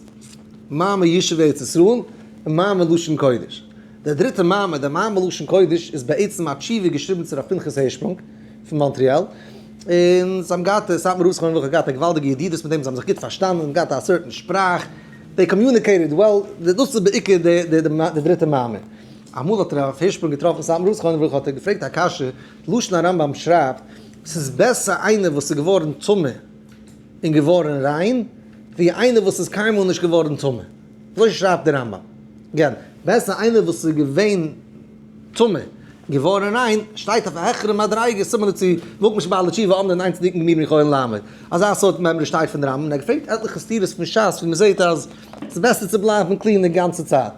מאמר ישוב ארץ ישראל, און מאמר לשון קודש. דער דריטער מאמר, דער מאמר לשון קודש, איז בעצם א תשובה געשריבן צו ר' פנחס הירשפרונג פון מאנטריאל, און זיי האבן געהאט, סאטמאר רב זכרונו לברכה האט געהאט א געוואלדיגע ידידות מיט אים, זיי האבן זיך גוט פארשטאנען, און געהאט א certain שפראך, they communicated well, דאס איז בעיקר די דריטע מאמר. אמאל האט רב הירשפרונג געטראפן סאטמאר רב זכרונו לברכה האט ער געפרעגט א קשיא, לשון הרמב ם שרייבט, ס'איז בעסער איינער וואס איז געווארן טמא און געווארן ריין, ווי איינער וואס איז קיינמאל נישט געווארן טמא. אזוי שרייבט דער רמב ם. גען, בעסער איינער וואס איז געווען טמא, געווארן ריין, שטייט אויף א העכערע מדריגה, סימן צו וואלט נישט בעלי תשובה עומדין אין צדיקים גמורים יכולין לעמוד. אזא סארט מימרא שטייט פון רמב ם, און ער געפרעגט עטליכע סתירות פון שס ווי מ'זעט אז ס'איז בעסער צו בלייבן clean די גאנצע צייט. האט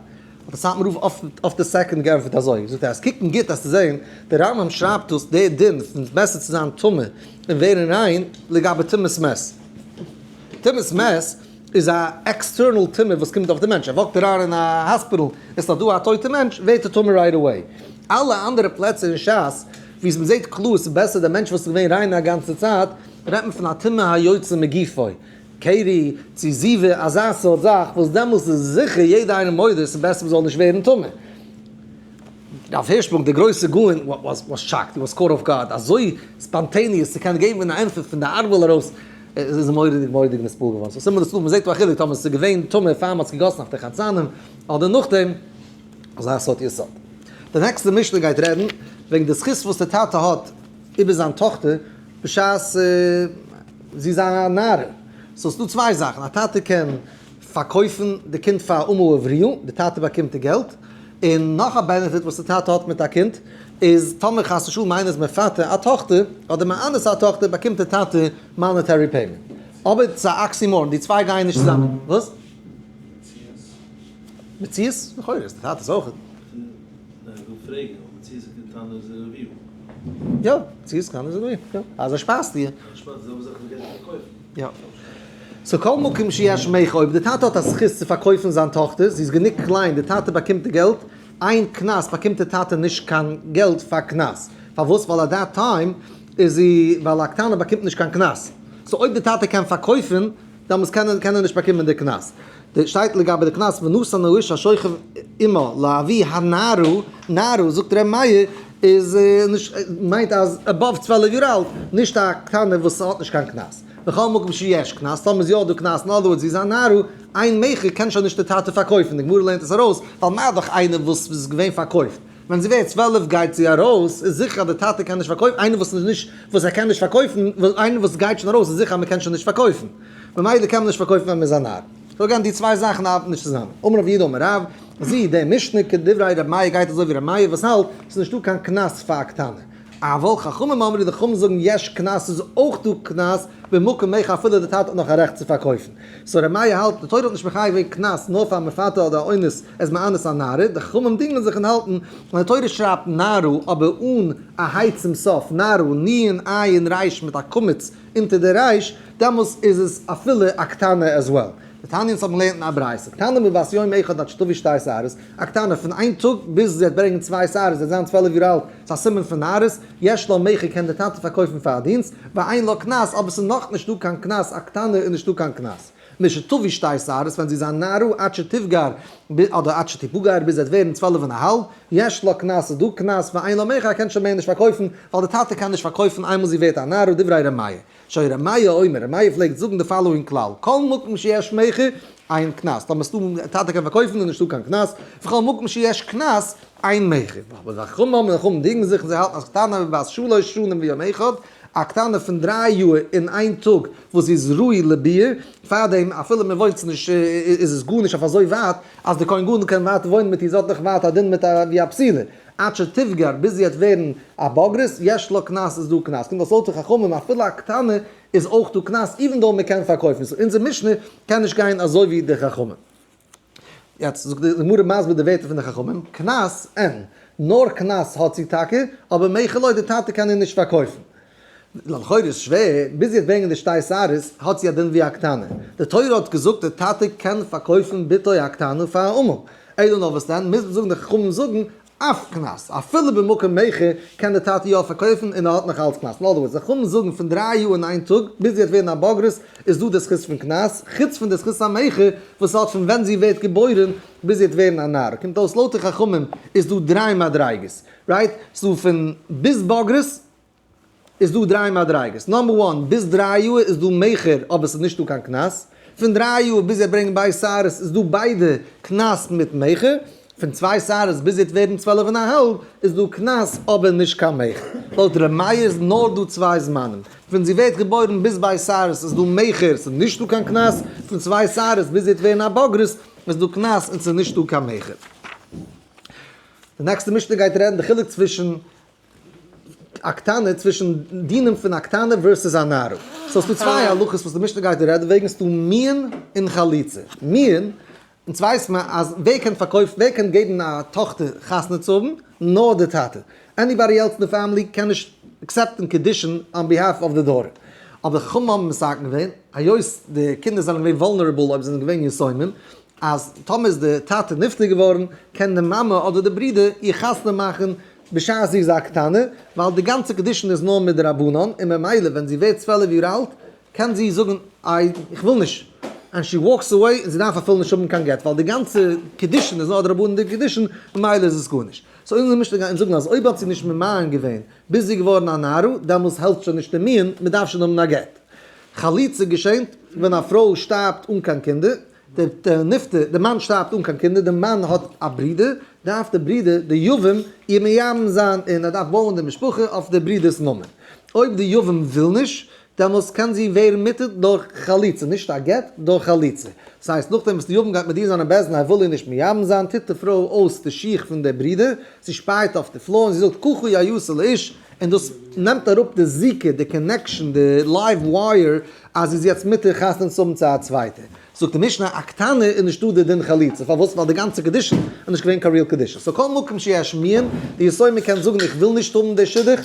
דער סאטמאר רב אויף די second געענטפערט אזוי, זאגט ער אז קוקן גוט אז צו זען, דער רמב ם שרייבט דאס דער דין פון בעסער צו זיין טמא און ווערן ריין לגבי טומאת מת. טומאת מת איז א external טומאה וואס קומט אויף די מענטש, ער walk ט אריין אין א hospital, עס איז דאך דא א טויטע מענטש, ווערט ער טמא right away. אלע אנדערע פלעצער אין שס וואו מען זעט קלאר ס'איז בעסער דער מענטש וואס איז געווען ריין א גאנצע צייט, רעדט מען פון א טומאה היוצא מגופו, קרי, צו זיבה, אזא סארט זאך וואס דעמאלס איז זיכער יעדער איינער מודה ס'איז בעסער מ'זאל נישט ווערן טמא. רב הירשפרונג דער גרויסער גאון was shocked, he was caught off guard, אזוי spontaneous צו קענען געבן א ענטפער פון די ארבל ארויס, איז מורא'דיג מורא'דיג נתפעל געווארן. So סימן דאס מ'זעט דא א חילוק טאמער ס'איז געווען טמא פאר מ'האט עס געגאסן אויף די חתנים אדער נאכדעם, אזא סארט יסוד. די נעקסטע משנה גייט רעדן וועגן די זכות וואס די טאטע האט איבער זיין טאכטער בשעת זי איז א נערה. So ס'דא צוויי זאכן, א טאטע קען פארקויפן די קינד פאר אמה עבריה, די טאטע באקומט די געלט, און נאך א benefit וואס די טאטע האט מיט א קינד, איז טאמער חס ושלום איינער איז מפתה א טאכטער, אדער מאנס א טאכטער, באקומט די טאטע monetary payment. אבער ס'איז א oxymoron, די צוויי גייען נישט צוזאמען. וואס? מציאות? לכאורה איז די טאטע'ס אויך. ניין, איך וויל פרעגן, אויב מציאות קטנה איז רביעי. יא, מציאות קטנה איז רביעי, יא. אז ער שפייזט איר. ער שפייזט, די זעלבע זאך ווי גייט פארקויפן. יא. So כל מקום שיש מכר, אויב די טאטע האט א זכות צו פארקויפן זיין טאכטער, זי איז גענוג קליין, די טאטע באקומט די געלט, איין קנס באקומט די טאטע נישט קיין געלט פאר קנס. פארוואס? ווייל at that time איז זי, ווייל א קטנה באקומט נישט קיין קנס. So אויב די טאטע קען פארקויפן, דאמאלס קען ער קען ער נישט באקומען די קנס. די שטייט לגבי די קנס ונתן האיש השוכב עמה לאבי הנערה, נערה זאגט ר' מאיר איז נישט מיינט אז above 12 יאר אלט, נישט א קטנה וואס האט נישט קיין קנס. בכל מקום שיש קנס, טאמער איז יא דא קנס, in other words זי איז א נערה, אין מכר קען שוין נישט די טאטע פארקויפן, די גמרא לערנט עס ארויס, ווייל מה דאך איינער וואס איז געווען פארקויפט, ווען זי ווערט 12 גייט זי ארויס, איז זיכער אז די טאטע קען נישט פארקויפן, איינער וואס איז נישט, וואס ער קען נישט פארקויפן, איינער וואס גייט שוין ארויס איז זיכער אז מען קען שוין נישט פארקויפן, ממילא קען מען נישט פארקויפן ווען מען איז א נער. So גייען די צוויי זאכן ארבעטן נישט צוזאמען. אמר רב יהודה אמר רב, זי, די משנה כדברי ר' מאיר גייט אזוי ווי ר' מאיר וואס האלט, ס'איז נישטא קיין קנס פאר א קטנה. אבל חכמים אמרו, די חכמים זאגן יש קנס איז אויך דא קנס במקום מכר אפילו די טאטע האט נאך א רעכט צו פארקויפן. So ר' מאיר האלט די תורה האט נישט מחייב געווען קנס נאר פאר מפתה אדער אונס איז מאנס א נערה, די חכמים דינגען זיך און האלטן ווען די תורה שרייבט נערה אבער אן א היי צום סוף, נערה, נון עין ריש מיט א קמץ אונטער די ריש, דעמאלס איז עס אפילו א קטנה as well. די תניא אונז האבן געלערנט אין א ברייתא, קטנה מבת יום אחד עד שתביא שתי שערות, א קטנה פון איין טאג ביז זי וועט ברענגען צוויי שערות, זי וועט זיין 12 יאר אלט, ס'איז א סימן פון נערות, יש לה מכר קען די טאטע פארקויפן פאר א דינסט, ואין לה קנס, אבער ס'איז נאכנישט דא קיין קנס, א קטנה איז נישטא קיין קנס. משתביא שתי שערות ווען זי איז א נערה עד שתבגר אדער עד שתבגר ביז זי וועט ווערן צוועלף און א האלב, יש לה קנס איז דא קנס, ואין לה מכר קען שוין מער נישט פארקויפן, ווייל די טאטע קען נישט פארקויפן איינמאל זי ווערט א נערה, דברי ר' מאיר. שהיה ר' מאיר אומר, ר' מאיר פלעגט זאגן די following כלל, כל מקום שיש מכר, אין קנס, טאמער ס'דא טאטע קען פארקויפן איז נישטא קיין קנס, וכל מקום שיש קנס, אין מכר. אבער די חכמים האבן חכמים דינגען זיך און זיי האלטן אז קטנה מבת שלש שנים ויום אחד, א קטנה פון 3 יאר און איין טאג וואס זי איז ראוי לביאה, פארדעם אפילו מען וואוינט נישט איז עס גארנישט אויף אזוי ווייט אז די כהן גדול קען ווייטער וואוינען מיט איר, זי האט נאך ווייטער א דין מיט א ווי א בתולה. עד שתבגר ביז זי וועט ווערן א בוגרת, יש לה קנס איז דא קנס. קומט אויס לויט די חכמים אפילו א קטנה איז אויך דא קנס even though מען קען פארקויפן. So אונזער משנה קען נישט גיין אזוי ווי די חכמים. יעצט זאגט די גמרא מסביר די ווערטער פון די חכמים, קנס אין, נאר קנס האט זי טאקע, אבער מכר לא, די טאטע קען איר נישט פארקויפן. לכאורה איז שווער, ביז זי וועט ברענגען די שתי שערות האט זי א דין ווי א קטנה. די תורה האט געזאגט די טאטע קען פארקויפן בתו הקטנה פאר א אמה. אלא נאר וואס דען, מוז מען זאגן די חכמים זאגן אף קנס, אפילו במקום מכר קען די טאטע יא פארקויפן און ער האט נאך אלץ קנס. אין other words, די חכמים זאגן פון 3 יאר און איין טאג ביז זי וועט ווערן א בוגרת איז דא די זכות פון קנס, חוץ פון די זכות המכר וואס האט פון ווען זי ווערט געבוירן ביז זי וועט ווערן א נערה. קומט אויס לויט די חכמים איז דא דריי מדריגות, right? ס'דא פון ביז בוגרת איז דא דריי מדריגות. number one, ביז 3 יאר איז דא מכר אבער ס'איז נישטא קיין קנס. פון 3 יאר ביז ער ברענגט ב' שערות איז דא ביידע קנס מיט מכר. פון צוויי שערות ביז זי וועט ווערן צוועלף און א האלב איז דא קנס אבער נישט קיין מכר. לויט ר' מאיר איז נאר דא צוויי זמנים. פון זי ווערט געבוירן ביז ב' שערות איז דא מכר, ס'איז נישטא קיין קנס. פון צוויי שערות ביז זי וועט ווערן א בוגרת איז דא קנס און ס'איז נישטא קיין מכר. די נעקסטע משנה גייט רעדן די חילוק צווישן א קטנה, צווישן דינים פון א קטנה versus א נערה. So ס'דא צוויי הלכות וואס די משנה גייט רעדן וועגן, ס'דא מיאון און חליצה. מיאון, אונז ווייסט מען אז ווער קען פארקויפן, ווער קען געבן א טאכטער חתונה צו האבן? נאר די טאטע. Anybody else אין די family קען נישט accept ן קידושין on behalf of the daughter. אבער חכמים האבן מתקן געווען, היות די קינדער זענען געווען vulnerable אויב זיי זענען געווען יתומים, אז טאמער איז די טאטע נפטר געווארן, קען די מאמע אדער די ברודער איר חתונה מאכן בשעת זי איז א קטנה, ווייל די גאנצע קידושין איז נאר מדרבנן, און ממילא ווען זי ווערט 12 יאר אלט, קען זי זאגן, איי, איך וויל נישט. And she walks away, און זי דארף אפילו נישט האבן קיין גט, ווייל די גאנצע קידושין איז נאר דרבנן'דיגע קידושין, ממילא איז עס גארנישט. So אונזער משנה גייט אונז זאגן אז אויב האט זי נישט ממאן געווען ביז זי איז געווארן א נערה, דעמאלס העלפט שוין נישט די מיאון, מען דארף שוין האבן א גט. חליצה געשענט ווען א פרוי שטארבט אן קיין קינדער, דער נפטר, דער מאן שטארבט אן קיין קינדער, דער מאן האט א ברודער, דארף דער ברודער, דער יבם, איר מייבם זיין און ער דארף בויען די משפחה אויף דער ברודער'ס נאמען. אויב דער יבם וויל נישט, דעמאלס קען זי ווערן מותר דורך חליצה, נישט א גט, דורך חליצה. דאס הייסט, נאכדעם וואס דער יבם גייט מודיע זיין אין בית דין ער וויל איר נישט מייבם זיין, טוט די פרוי אויס די שיך פון דער ברודער, זי שפייט אויף די floor און זי זאגט ככה יעשה לאיש, און דאס נעמט אראפ די זיקה, די connection, די live wire, אז זי איז יעצט מותר חתונה צו האבן צו א צווייטער. זאגט די משנה, א קטנה איז נישטא די דין חליצה, פארוואס? ווייל די גאנצע קידושין איז נישט געווען קיין real קידושין. So כל מקום שיש מיאון, די יתומה קען זאגן איך וויל נישט האבן די שידוך,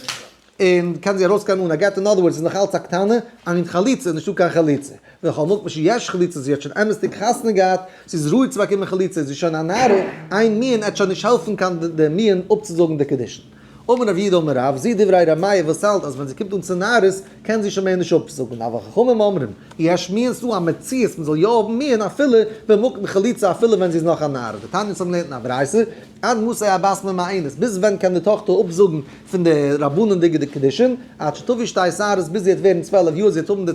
און קען זי ארויסגיין אן א גט, אין other words איז נאך אלץ א קטנה, אין חליצה איז נישטא קיין חליצה. וכל מקום שיש חליצה, זי האט שוין אמת'דיג חתונה געהאט, זי איז ראוי צו באקומען חליצה, זי איז שוין א נערה, אין מיאון עט שוין נישט העלפן קיין די מיאון אפצוזאגן די קידושין. אמר רב יהודה אמר רב, זו דברי ר' מאיר וואס האלט אז ווען זי קומט אן צו נערות קען זי שוין מער נישט אפזאגן, אבל חכמים אומרים, יש מיאון ס'דא א מציאות מ'זאל יא האבן מיאון אפילו במקום חליצה אפילו ווען זי איז נאך א נערה, דתניא אונז האבן געלערנט אין א ברייתא, עד מתי הבת ממאנת, ביז ווען קען די טאכטער אפזאגן פון די רבנן'דיגע די קידושין, עד שתביא שתי שערות ביז זי וועט ווערן 12 יאר, זי וועט האבן די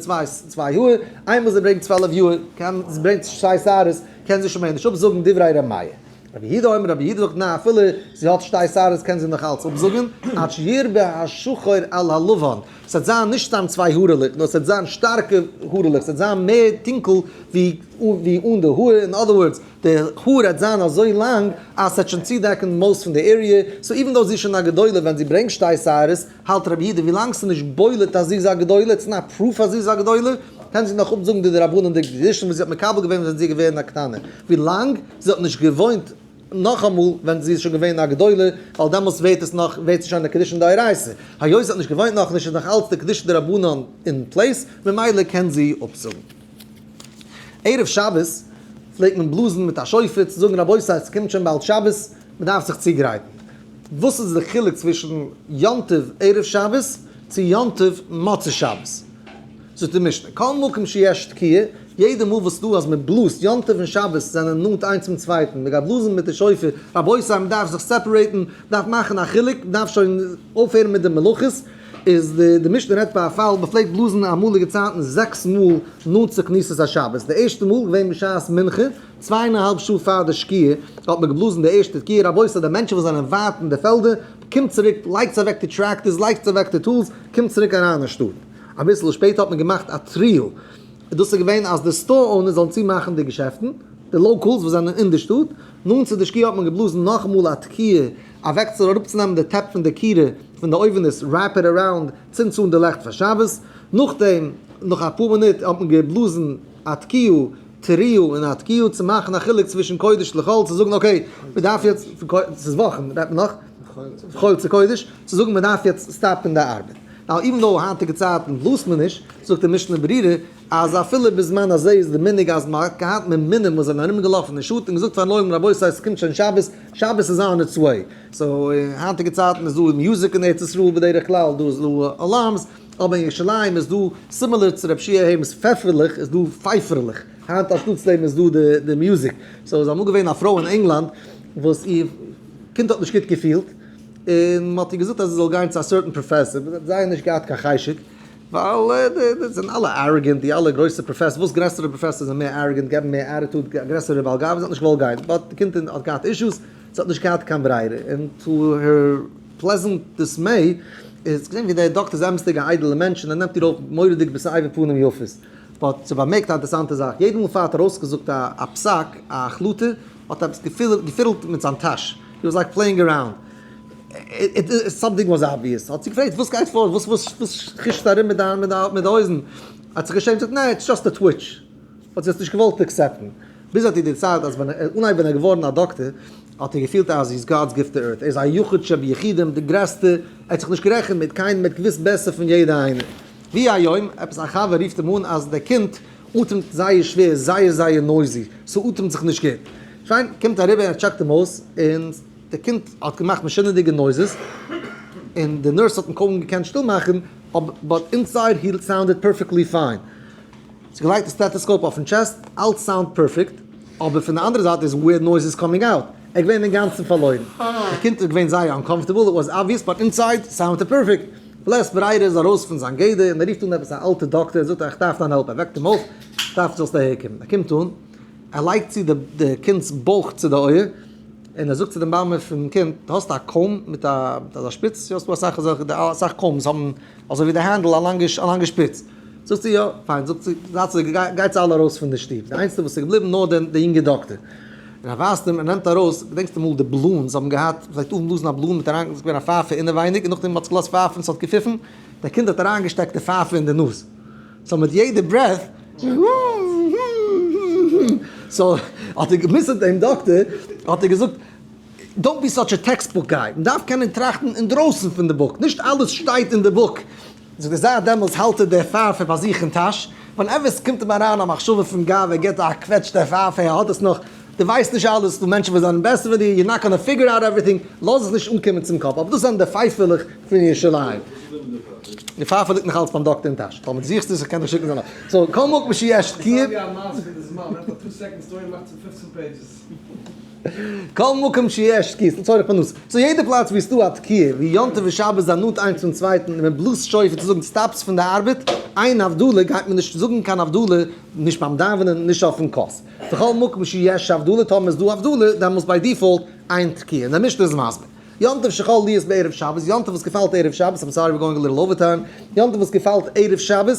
צוויי האר, איינמאל זי ברענגט 12 יאר, קען זי ברענגט שתי שערות, קען זי שוין מער נישט אפזאגן, דברי ר' מאיר. רבי יהודה אומר, רבי יהודה זאגט ניין אפילו זי האט שתי שערות קען זי נאך אלץ אפזאגן, עד שירבה השחור על הלבן, ס'וועט זיין נישט סתם צוויי הארעלעך נאר ס'וועט זיין שטארקע הארעלעך, ס'וועט זיין מער טונקל ווי אן די האר, אין other words די האר וועט זיין אזוי לאנג אז ס'וועט שוין צודעקן most פון די area, so even though זי איז שוין א גדולה ווען זי ברענגט שתי שערות, האלט רבי יהודה ווילאנג ס'איז נישט בולט אז זי איז א גדולה, it's not proof אז זי איז א גדולה, קען זי נאך אפזאגן די דרבנן'דיגע קידושין וואס זי האט מקבל געווען ווען זי איז געווען א קטנה, ווילאנג זי האט נישט געוואוינט נאכאמאל ווען זי איז שוין געווען א גדולה, ווייל דעמאלטס ווערט עס נאך ווערט זי שוין א קידושין דאורייתא, היות זי האט נישט געוואוינט נאכנישט איז נאך אלץ די קידושין דרבנן אין place, ממילא קען זי אפזאגן. ערב שבת פלעגט מען בלאזן מיט א שופר צו זאגן רבותי ס'קומט שוין באלד שבת, מ'דארף זיך צוגרייטן. וואס איז די חילוק צווישן יום טוב ערב שבת צו יום טוב מוצאי שבת? זאגט די משנה, כל מקום שיש תקיעה, יעדע מאל וואס ס'דא אז מ'בלאזט, יום טוב און שבת זענען נאנט איינס צום צווייטן, מ'גייט בלאזן מיט די שופר, רבותי מ'דארף זיך separate ן, מ'דארף מאכן א חילוק, מ'דארף שוין אויפהערן מיט די מלאכות, איז די די משנה רעדט ביי א פאל מ'פלעגט בלאזן אמאליגע צייטן זעקס מאל נאנט צו כניסת השבת, די ערשטע מאל געווען בשעת מנחה, צוויי און א האלב שעה פאר די שקיעה האט מען געבלאזן די ערשטע תקיעה, רבותי די מענטשן וואס זענען ווייט אין די פעלדער, קומט צוריק, לייגטס אוועק די tractors, לייגטס אוועק די tools, קומט צוריק אריין אין שטאט. אביסל שפעטער האט מען געמאכט א תרועה, דאס איז געווען אז די store owners זאלן צומאכן די געשעפטן, די locals וואס זענען אין די שטאט, נאנט צו די שקיעה האט מען געבלאזן נאכאמאל א תקיעה, אוועק צו אראפצונעמען די טעפ פון די כירה פון די אויווענעס, wrap it around, צינדטס אן די לעכט פאר שבת, נאכדעם נאך אפאר מינוט האט מען געבלאזן א תקיעה, תרועה און א תקיעה צו מאכן א חילוק צווישן קודש לחול צו זאגן okay מען דארף יעצט, ס'איז וואכן רעדט מען נאך, חול צו קודש, צו זאגן מען דארף יעצט stop ן די ארבעט. now even though היינטיגע צייטן בלאזט מען נישט, זאגט די משנה ברורה אז אפילו בזמן הזה איז די מנהג אז מען האט געהאט ממונים וואס זענען ארום געלאפן אין שטאט און געזאגט פארן עולם רבותי ס'קומט שוין שבת, שבת איז on its way. so היינטיגע צייטן איז דא music אין ארץ ישראל בדרך כלל, דא איז דא alarms, אבער אין ירושלים איז דא similar צו רב שיע העמס פעפערלעך איז דא פייפערלעך, היינט אנשטאטס דעם איז דא די music. so איז אמאל געווען א פרוי אין ענגלאנד וואס איר קינד האט נישט גוט געפילט, און מ'האט איר געזאגט אז זי זאל גיין צו א certain professor, but זי האט זייער נישט געהאט קיין חשק, ווייל די זענען אלע arrogant, די אלע גרויסע professors, וואס גרעסערע professors זענען מער arrogant, געבן מער attitude, גרעסערע בעל גאווה, זי האט נישט געוואלט גיין, but די קינד האט געהאט issues, זי האט נישט געהאט קיין ברירה, און to her pleasant dismay איז געזען ווי דער דאקטער איז אמת'דיג א איידעלע מענטש און ער נעמט איר אויף מורא'דיג בסבר פנים יפות. but זי באמערקט א אינטערעסאנטע זאך, יעדע מאל פאר ער האט ארויסגעזאגט א פסק, א החלטה, האט ער עפעס געפידלט מיט זיין טאש, he was like playing around, something was obvious, האט זי געפרעגט וואס גייט פאר, וואס וואס חישסטו ארום מיט דיין מיט די הויזן, האט זיך געשעמט, זאגט ניין it's just a twitch, האט זי עס נישט געוואלט accept ן, ביז האט איר דערציילט אז ווען ער אנהייב ווען ער איז געווארן א דאקטער האט ער געפילט אז he's God's gift to earth, ער איז א יחיד שביחידים, די גרעסטע, ער האט זיך נישט גערעכנט מיט קיינעם, ער האט געוואוסט בעסער פון יעדע איינער. ויהי היום, עפעס א חבר רופט אים אן אז דער קינד אטעמט זייער שווער, זייער זייער noisy, ס'אטעמט זיך נישט גוט. שוין, קומט אריבער ער check ט אים אויס, און דער קינד האט געמאכט משונה'דיגע noises, און די nurse האט אים קוים געקענט שטיל מאכן, but inside he sounded perfectly fine. זי געלייגט די stethoscope אויפן chest, אלץ sound perfect, אבער פון די אנדערע זייט איז weird noises coming out, ער איז געווען אינגאנצן פארלוירן, די קינד איז געווען זייער uncomfortable, it was obvious, but inside sounded perfect. בלית ברירה איז ארויס פון זיין גדר און ער רופט אן עפעס א אלטע דאקטער און זאגט איך דארף דיין help, ער וועקט אים אויף, איך דארף זאלסט אהער קומען, ער קומט אן, ער לייגט צו די קינד'ס בויך צו די אויער, און ער זאגט צו די מאמע פון קינד, דו האסט א comb מיט א אזא שפיץ, יא ס'דא אסאך אזעלכע, אסאך combs האבן אזוי ווי די handle א לאנגע שפיץ. זאגט זי יא, פיין, זאגט זי, זייט זי, גייטס אלע ארויס פון די שטוב, די איינציגסטע וואס איז געבליבן נאר די יונגע דאקטער. און ער ווייזט אים, ער נעמט ארויס, געדענקסט אמאל די balloons האבן געהאט, מ'פלעגט אנבלאזן א balloon מיט אריין, ס'איז געווען א פייפער אינעווייניג, און נאכדעם מ'האט עס געלאזט פייפן, ס'האט געפיפן, דער קינד האט אריינגעשטעקט די פייפער אין די נאז, so מיט יעדע breath, so האט ער געמוסר'ט דעם דאקטער, האט ער געזאגט, don't be such a textbook guy, מ'דארף קענען טראכטן אינדרויסן פון די book, נישט אלעס שטייט אין די book. זאגט ער, זייט דעמאלטס האלט ער די פייפער ביי זיך אין טאש, whenever עס קומט אים אריין א מחשבה פון גאווה גיבט ער א קוועטש די פייפער, ער האט עס נאך, דו ווייסט נישט אלעס, ס'דא מענטשן וואס זענען בעסער פון דיר, you're not gonna figure out everything, לאז עס נישט אנקומען צום קאפ, אבער דאס זענען די פייפערלעך פון ירושלים. די פייפער ליגט נאך אלץ ביים דאקטער אין טאש, טאמער דו זוכסט עס איך קען דיך שיקן זיין נאמבער. so כל מקום שיש תקיעה. כל מקום שיש תקיעה, לצורך פרנסה. so יעדע פלאץ ווי ס'דא א תקיעה, ווי יום טוב און שבת זענען נאנט איינס צום צווייטן און מען בלאזט שופר צו זאגן stops פון די ארבעט, איין הבדלה גייט מען נישט זאגן קיין הבדלה, נישט ביים דאווענען, נישט אויפן כוס. בכל מקום שיש הבדלה, טאמער איז דא הבדלה, דעמאלס by default אין תקיעה. און דער משנה איז מסביר. יום טוב שחל להיות בערב שבת, יום טוב וואס געפאלט ערב שבת, I'm sorry we're going a little overtime, יום טוב וואס געפאלט ערב שבת,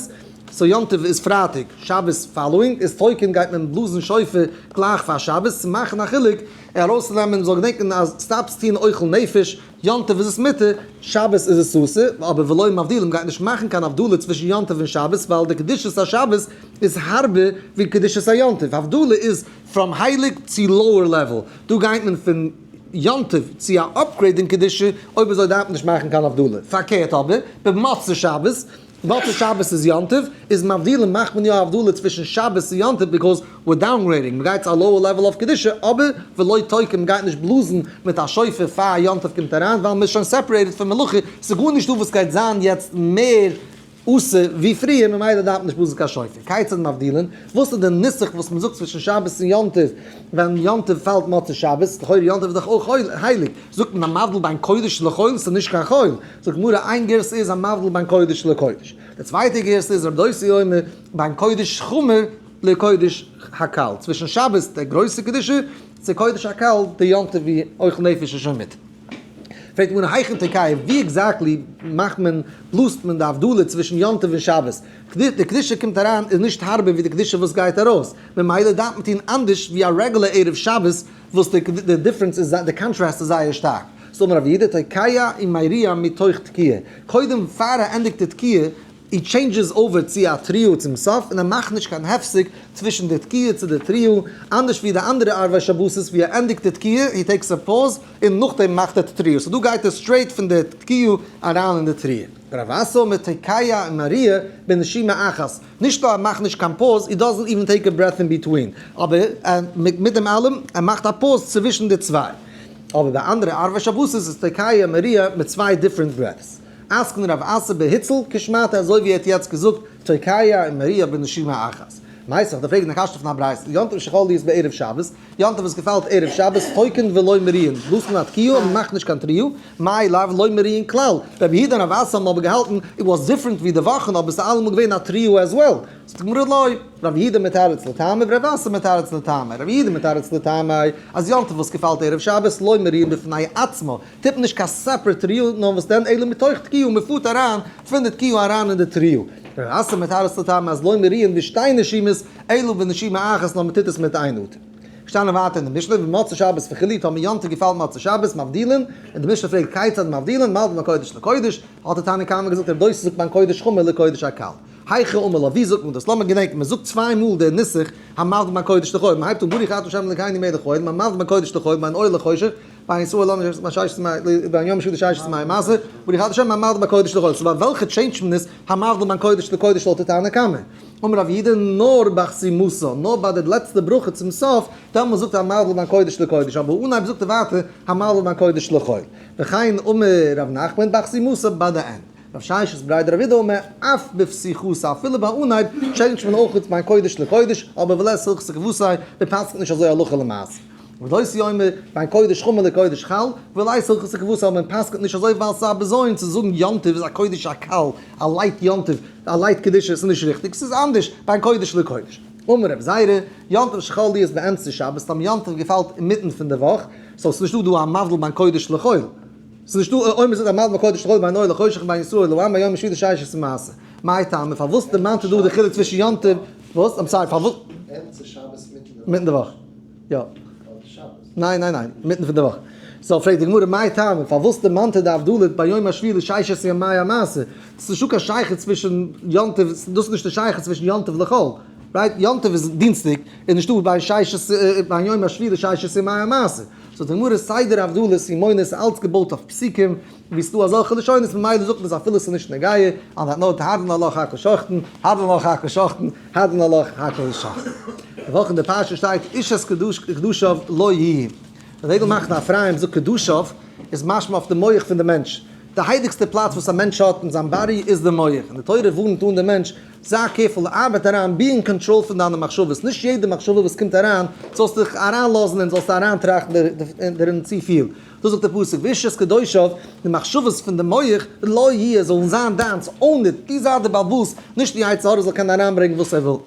so יום טוב איז פרייטאג, שבת following, איז תוקעין גייט מען בלאזן שופר גלייך פאר שבת, צו מאכן א חילוק, ארויסצונעמען, מ'זאל געדענקען אז סטאפס טוהן אוכל נפש, יום טוב איז עס מותר, שבת איז עס אסור, אבער ולא מבדילים גייט נישט מאכן קיין הבדלה צווישן יום טוב און שבת ווייל די קדושת השבת איז הארבער ווי קדושת היום טוב, הבדלה איז from הייליג צו lower level, דא גייט מען פון יום טוב צו א upgrade אין קדושה, אויב אזוי דארף מען נישט מאכן קיין הבדלה, פארקערט אבער במוצאי שבת, מוצאי שבת איז יום טוב, איז מבדילים מאכט מען יא הבדלה צווישן שבת און יום טוב because we're downgrading, מ'גייט צו א lower level of קדושה, אבער ולא תוקעין מ'גייט נישט בלאזן מיט א שופר פאר יום טוב קומט אריין ווייל מ'איז שוין separated פון מלאכה, ס'איז גארנישט דא וואס גייט זיין יעצט מער אסור ווי פריער ממילא דארף מען נישט בלאזן קיין שופר. כיצד מבדילין? וואס איז די נוסח וואס מ'זאגט צווישן שבת און יום טוב ווען יום טוב פאלט מוצאי שבת? לכאורה יום טוב איז דאך אויך הייליג, זאגט מען המבדיל בין קודש לחול, ס'איז נישט קיין חול, זאגט גמרא איין גירסא איז המבדיל בין קודש לקודש, די צווייטע גירסא איז רב דוסי אומר בין קודש חמור לקודש הקל, צווישן שבת די גרויסע קדושה צו קודש הקל די יום טוב ווי אוכל נפש איז שוין מיט. פרעגט גמרא היכן תוקע ווי exactly מאכט מען בלאזט מען די הבדלה צווישן יום טוב און שבת, די קדושה קומט אריין איז נישט הארבער ווי די קדושה וואס גייט ארויס, ממילא דארף מען טון אנדערש ווי א רעגולער ערב שבת וואס די difference איז די קאנטראסט איז זייער שטארק. סאו אמר רב יהודה תוקע ומריע מתוך תקיעה, קודם פאר ער ענדיגט די תקיעה, he changes over צו א תרועה צום סוף און ער מאכט נישט קיין הפסק צווישן די תקיעה צו די תרועה, אנדערש ווי די אנדערע ערבי שבתות ווי ער ענדיגט די תקיעה, he takes a pause, און נאכדעם מאכט ער די תרועה, so דא גייט ער straight פון די תקיעה אריין אין די תרועה. רב אסי אומר תוקע ומריע בנשימה אחת, נישט נאר ער מאכט נישט קיין pause, he doesn't even take a breath in between, אבער מיט דעם אלעם ער מאכט א pause צווישן די צוויי. אבער ביי אנדערע ערבי שבתות איז תוקע ומריע מיט צוויי different breaths. אתקין רב אסי בהוצל כשמעתיה אזוי ווי ער האט יעצט געזאגט תוקע ומריע בנשימה אחת. מיתיבי דער פרעגט די קשיא פון א ברייתא, יום טוב שחל להיות בערב שבת, יום טוב וואס געפאלט ערב שבת, תוקעין ולא מריעין, בלאזט מען א תקיעה און מ'מאכט נישט קיין תרועה, מאי לאו לא מריעין כלל, רבי יהודה און רב אסי האבן אבער געהאלטן it was different ווי די וואכן אבער ס'איז אלעמאל געווען א תרועה as well. זאגט די גמרא לא, רבי יהודה מתרץ לטעמיה ורב אסי מתרץ לטעמיה, רבי יהודה מתרץ לטעמיה אז יום טוב וואס געפאלט ערב שבת לא מריעין בפני עצמו, טוט מען נישט קיין separate תרועה נאר וואס דען אלא מתוך תקיעה מען פארט אריין פון די תקיעה אריין אין די תרועה. רב אסי מתרץ לטעמיה אז לא מריעין בשתי נשימות אלא בנשימה אחת נאר מען טוט עס מיט איין אטעם. געשטאנען ווייטער אין די משנה ובמוצאי שבת וכו' טאמער יום טוב געפאלט מוצאי שבת מבדילין, און די משנה פרעגט כיצד מבדילין, מבדיל בין קודש לקודש, האט די תנא קמא געזאגט רב דוסא זאגט בין קודש חמור לקודש הקל. היכי אמר לה, ווי זאגט מען דאס? לאמיר געדענקען, מען זאגט צוויי מאל דער נוסח המבדיל בין קודש לחול, מען הייבט אן ברוך אתה ה' אלקינו מלך העולם המבדיל בין קודש לחול, בין אור לחושך, בין ישראל בין יום השביעי לששת ימי המעשה, ברוך אתה ה' המבדיל בין קודש לחול. so ביי וועלכע change ט מען עס המבדיל בין קודש לקודש לויט די תנא קמא? אמר רב יהודה נאר בחתימתא, נאר ביי די לעצטע ברכה צום סוף, דעמאלס זאגט ער המבדיל בין קודש לקודש, אבער אנהייב זאגט ער ווייטער המבדיל בין קודש לחול. וכן אמר רב נחמן בחתימתא ביי די end. רב ששת בריה דרב אידי אמר אף בפתיחתא אפילו ביי אנהייב change ט מען אויך בין קודש לקודש, אבער ולית הלכתא כוותיה, מען פסק'נט נישט אזוי הלכה למעשה. רב דוסא אומר בין קודש חמור לקודש חל, ולית הלכתא כוותיה אבער מען פסק'נט נישט אזוי ווייל ס'איז א בזיון צו זאגן יום טוב איז א קודש הקל, א light יום טוב, א light קדושה, ס'איז נישט ריכטיג, ס'איז אנדערש בין קודש לקודש. אמר רב זירא, יום טוב שחל להיות באמצע שבת, סתם יום טוב געפאלט אינמיטן פון די וואך, so ס'איז נישטא דא א מבדיל בין קודש לחול. ס'איז נישטא אויב מ'זאגט המבדיל בין קודש לחול בין אור לחושך בין ישראל לעם ביום השביעי לששת מעשה. מאי טעמא פארוואס דערמאנט ער דא די חילוק צווישן יום טוב וואס? I'm sorry פארוואס? אמצע שבת מיטן די וואך. מיטן די וואך. יא. אדער שבת. ניין ניין ניין, מיטן פון די וואך. so פרעגט די גמרא מאי טעמא פארוואס דערמאנט ער די הבדלה ביום השביעי לששת ימי המעשה? ס'איז נישטא קיין שייכות צווישן יום טוב, דאס איז נישט די שייכות צווישן יום טוב לחול. right? יום טוב איז דינסטאג, איז נישטא ביי ששת ביום השביעי לששת ימי המעשה. זאגט די גמרא סדר הבדלות ימונות איז אלץ געבויט אויף פסוקים, ווי ס'דא אזעלכע לשונות ממילא זאגט מען עס אפילו ס'איז נישט נוגע, on that note הדרן עלך הכל שוחטין, הדרן עלך הכל שוחטין, הדרן עלך הכל שוחטין. די וואך אין די פרשה שטייט איש את קדשיו לו יהיו. די דגל מחנה אפרים זאגט קדשיו איז משמע אויף די מח פון די מענטש. די הייליגסטע פלאץ וואס א מענטש האט אין זיין body איז די מח, און די תורה ווארנט אן די מענטש זיי careful, ארבעט אריין, be in control פון דיינע מחשבות, נישט יעדע מחשבה וואס קומט אריין זאלסטו דיך אריינלאזן און זאלסטו אריינטראכטן דערין צופיל, דאס זאגט דער פסוק, ואיש את קדושיו, די מחשבות פון די מח, לו יהיו, זאלן זיין דיינס, own it, דו זיי דער בעל הבית, נישט די יצר הרע זאל קענען אריינברענגען וואס ער וויל.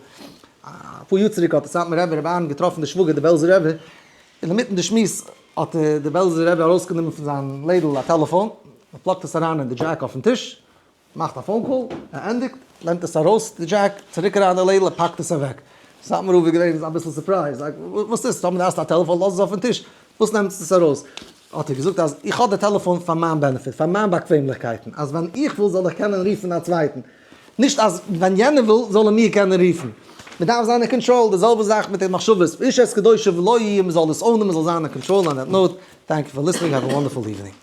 אפאר יאר צוריק האט די סאטמאר רבי רבי אהרן געטראפן די שוואגער די בעלזער רבי, אינמיטן די שמועס האט די בעלזער רבי ארויסגענומען פון זיין לעדל א טעלעפאן, ער plug ט עס אריין אין די jack אויפן טיש, מאכט א phone call, ער ענדיגט, נעמט עס ארויס די jack, צוריק אריין אין די לעדל, ער פאקט עס אוועק. סאטמאר רב איז געווען אביסל surprised, like וואס איז, טאמער דארפסטו א טעלעפאן לאז עס אויפן טיש, וואס נעמסטו עס ארויס? האט ער געזאגט אז איך האב די טעלעפאן פאר מיין benefit, פאר מיין באקוועמליכקייטן, אז ווען איך וויל זאל איך קענען רופן א צווייטן, נישט אז ווען יענער וויל זאל ער מיר קענען רופן. מען דארף זיין אין קאנטראל, די זעלבע זאך מיט די מחשבות, איש את קדושיו לא יהיה, מען זאל עס own ען, מען זאל זיין אין קאנטראל, on that note, thank you for listening, have a wonderful evening.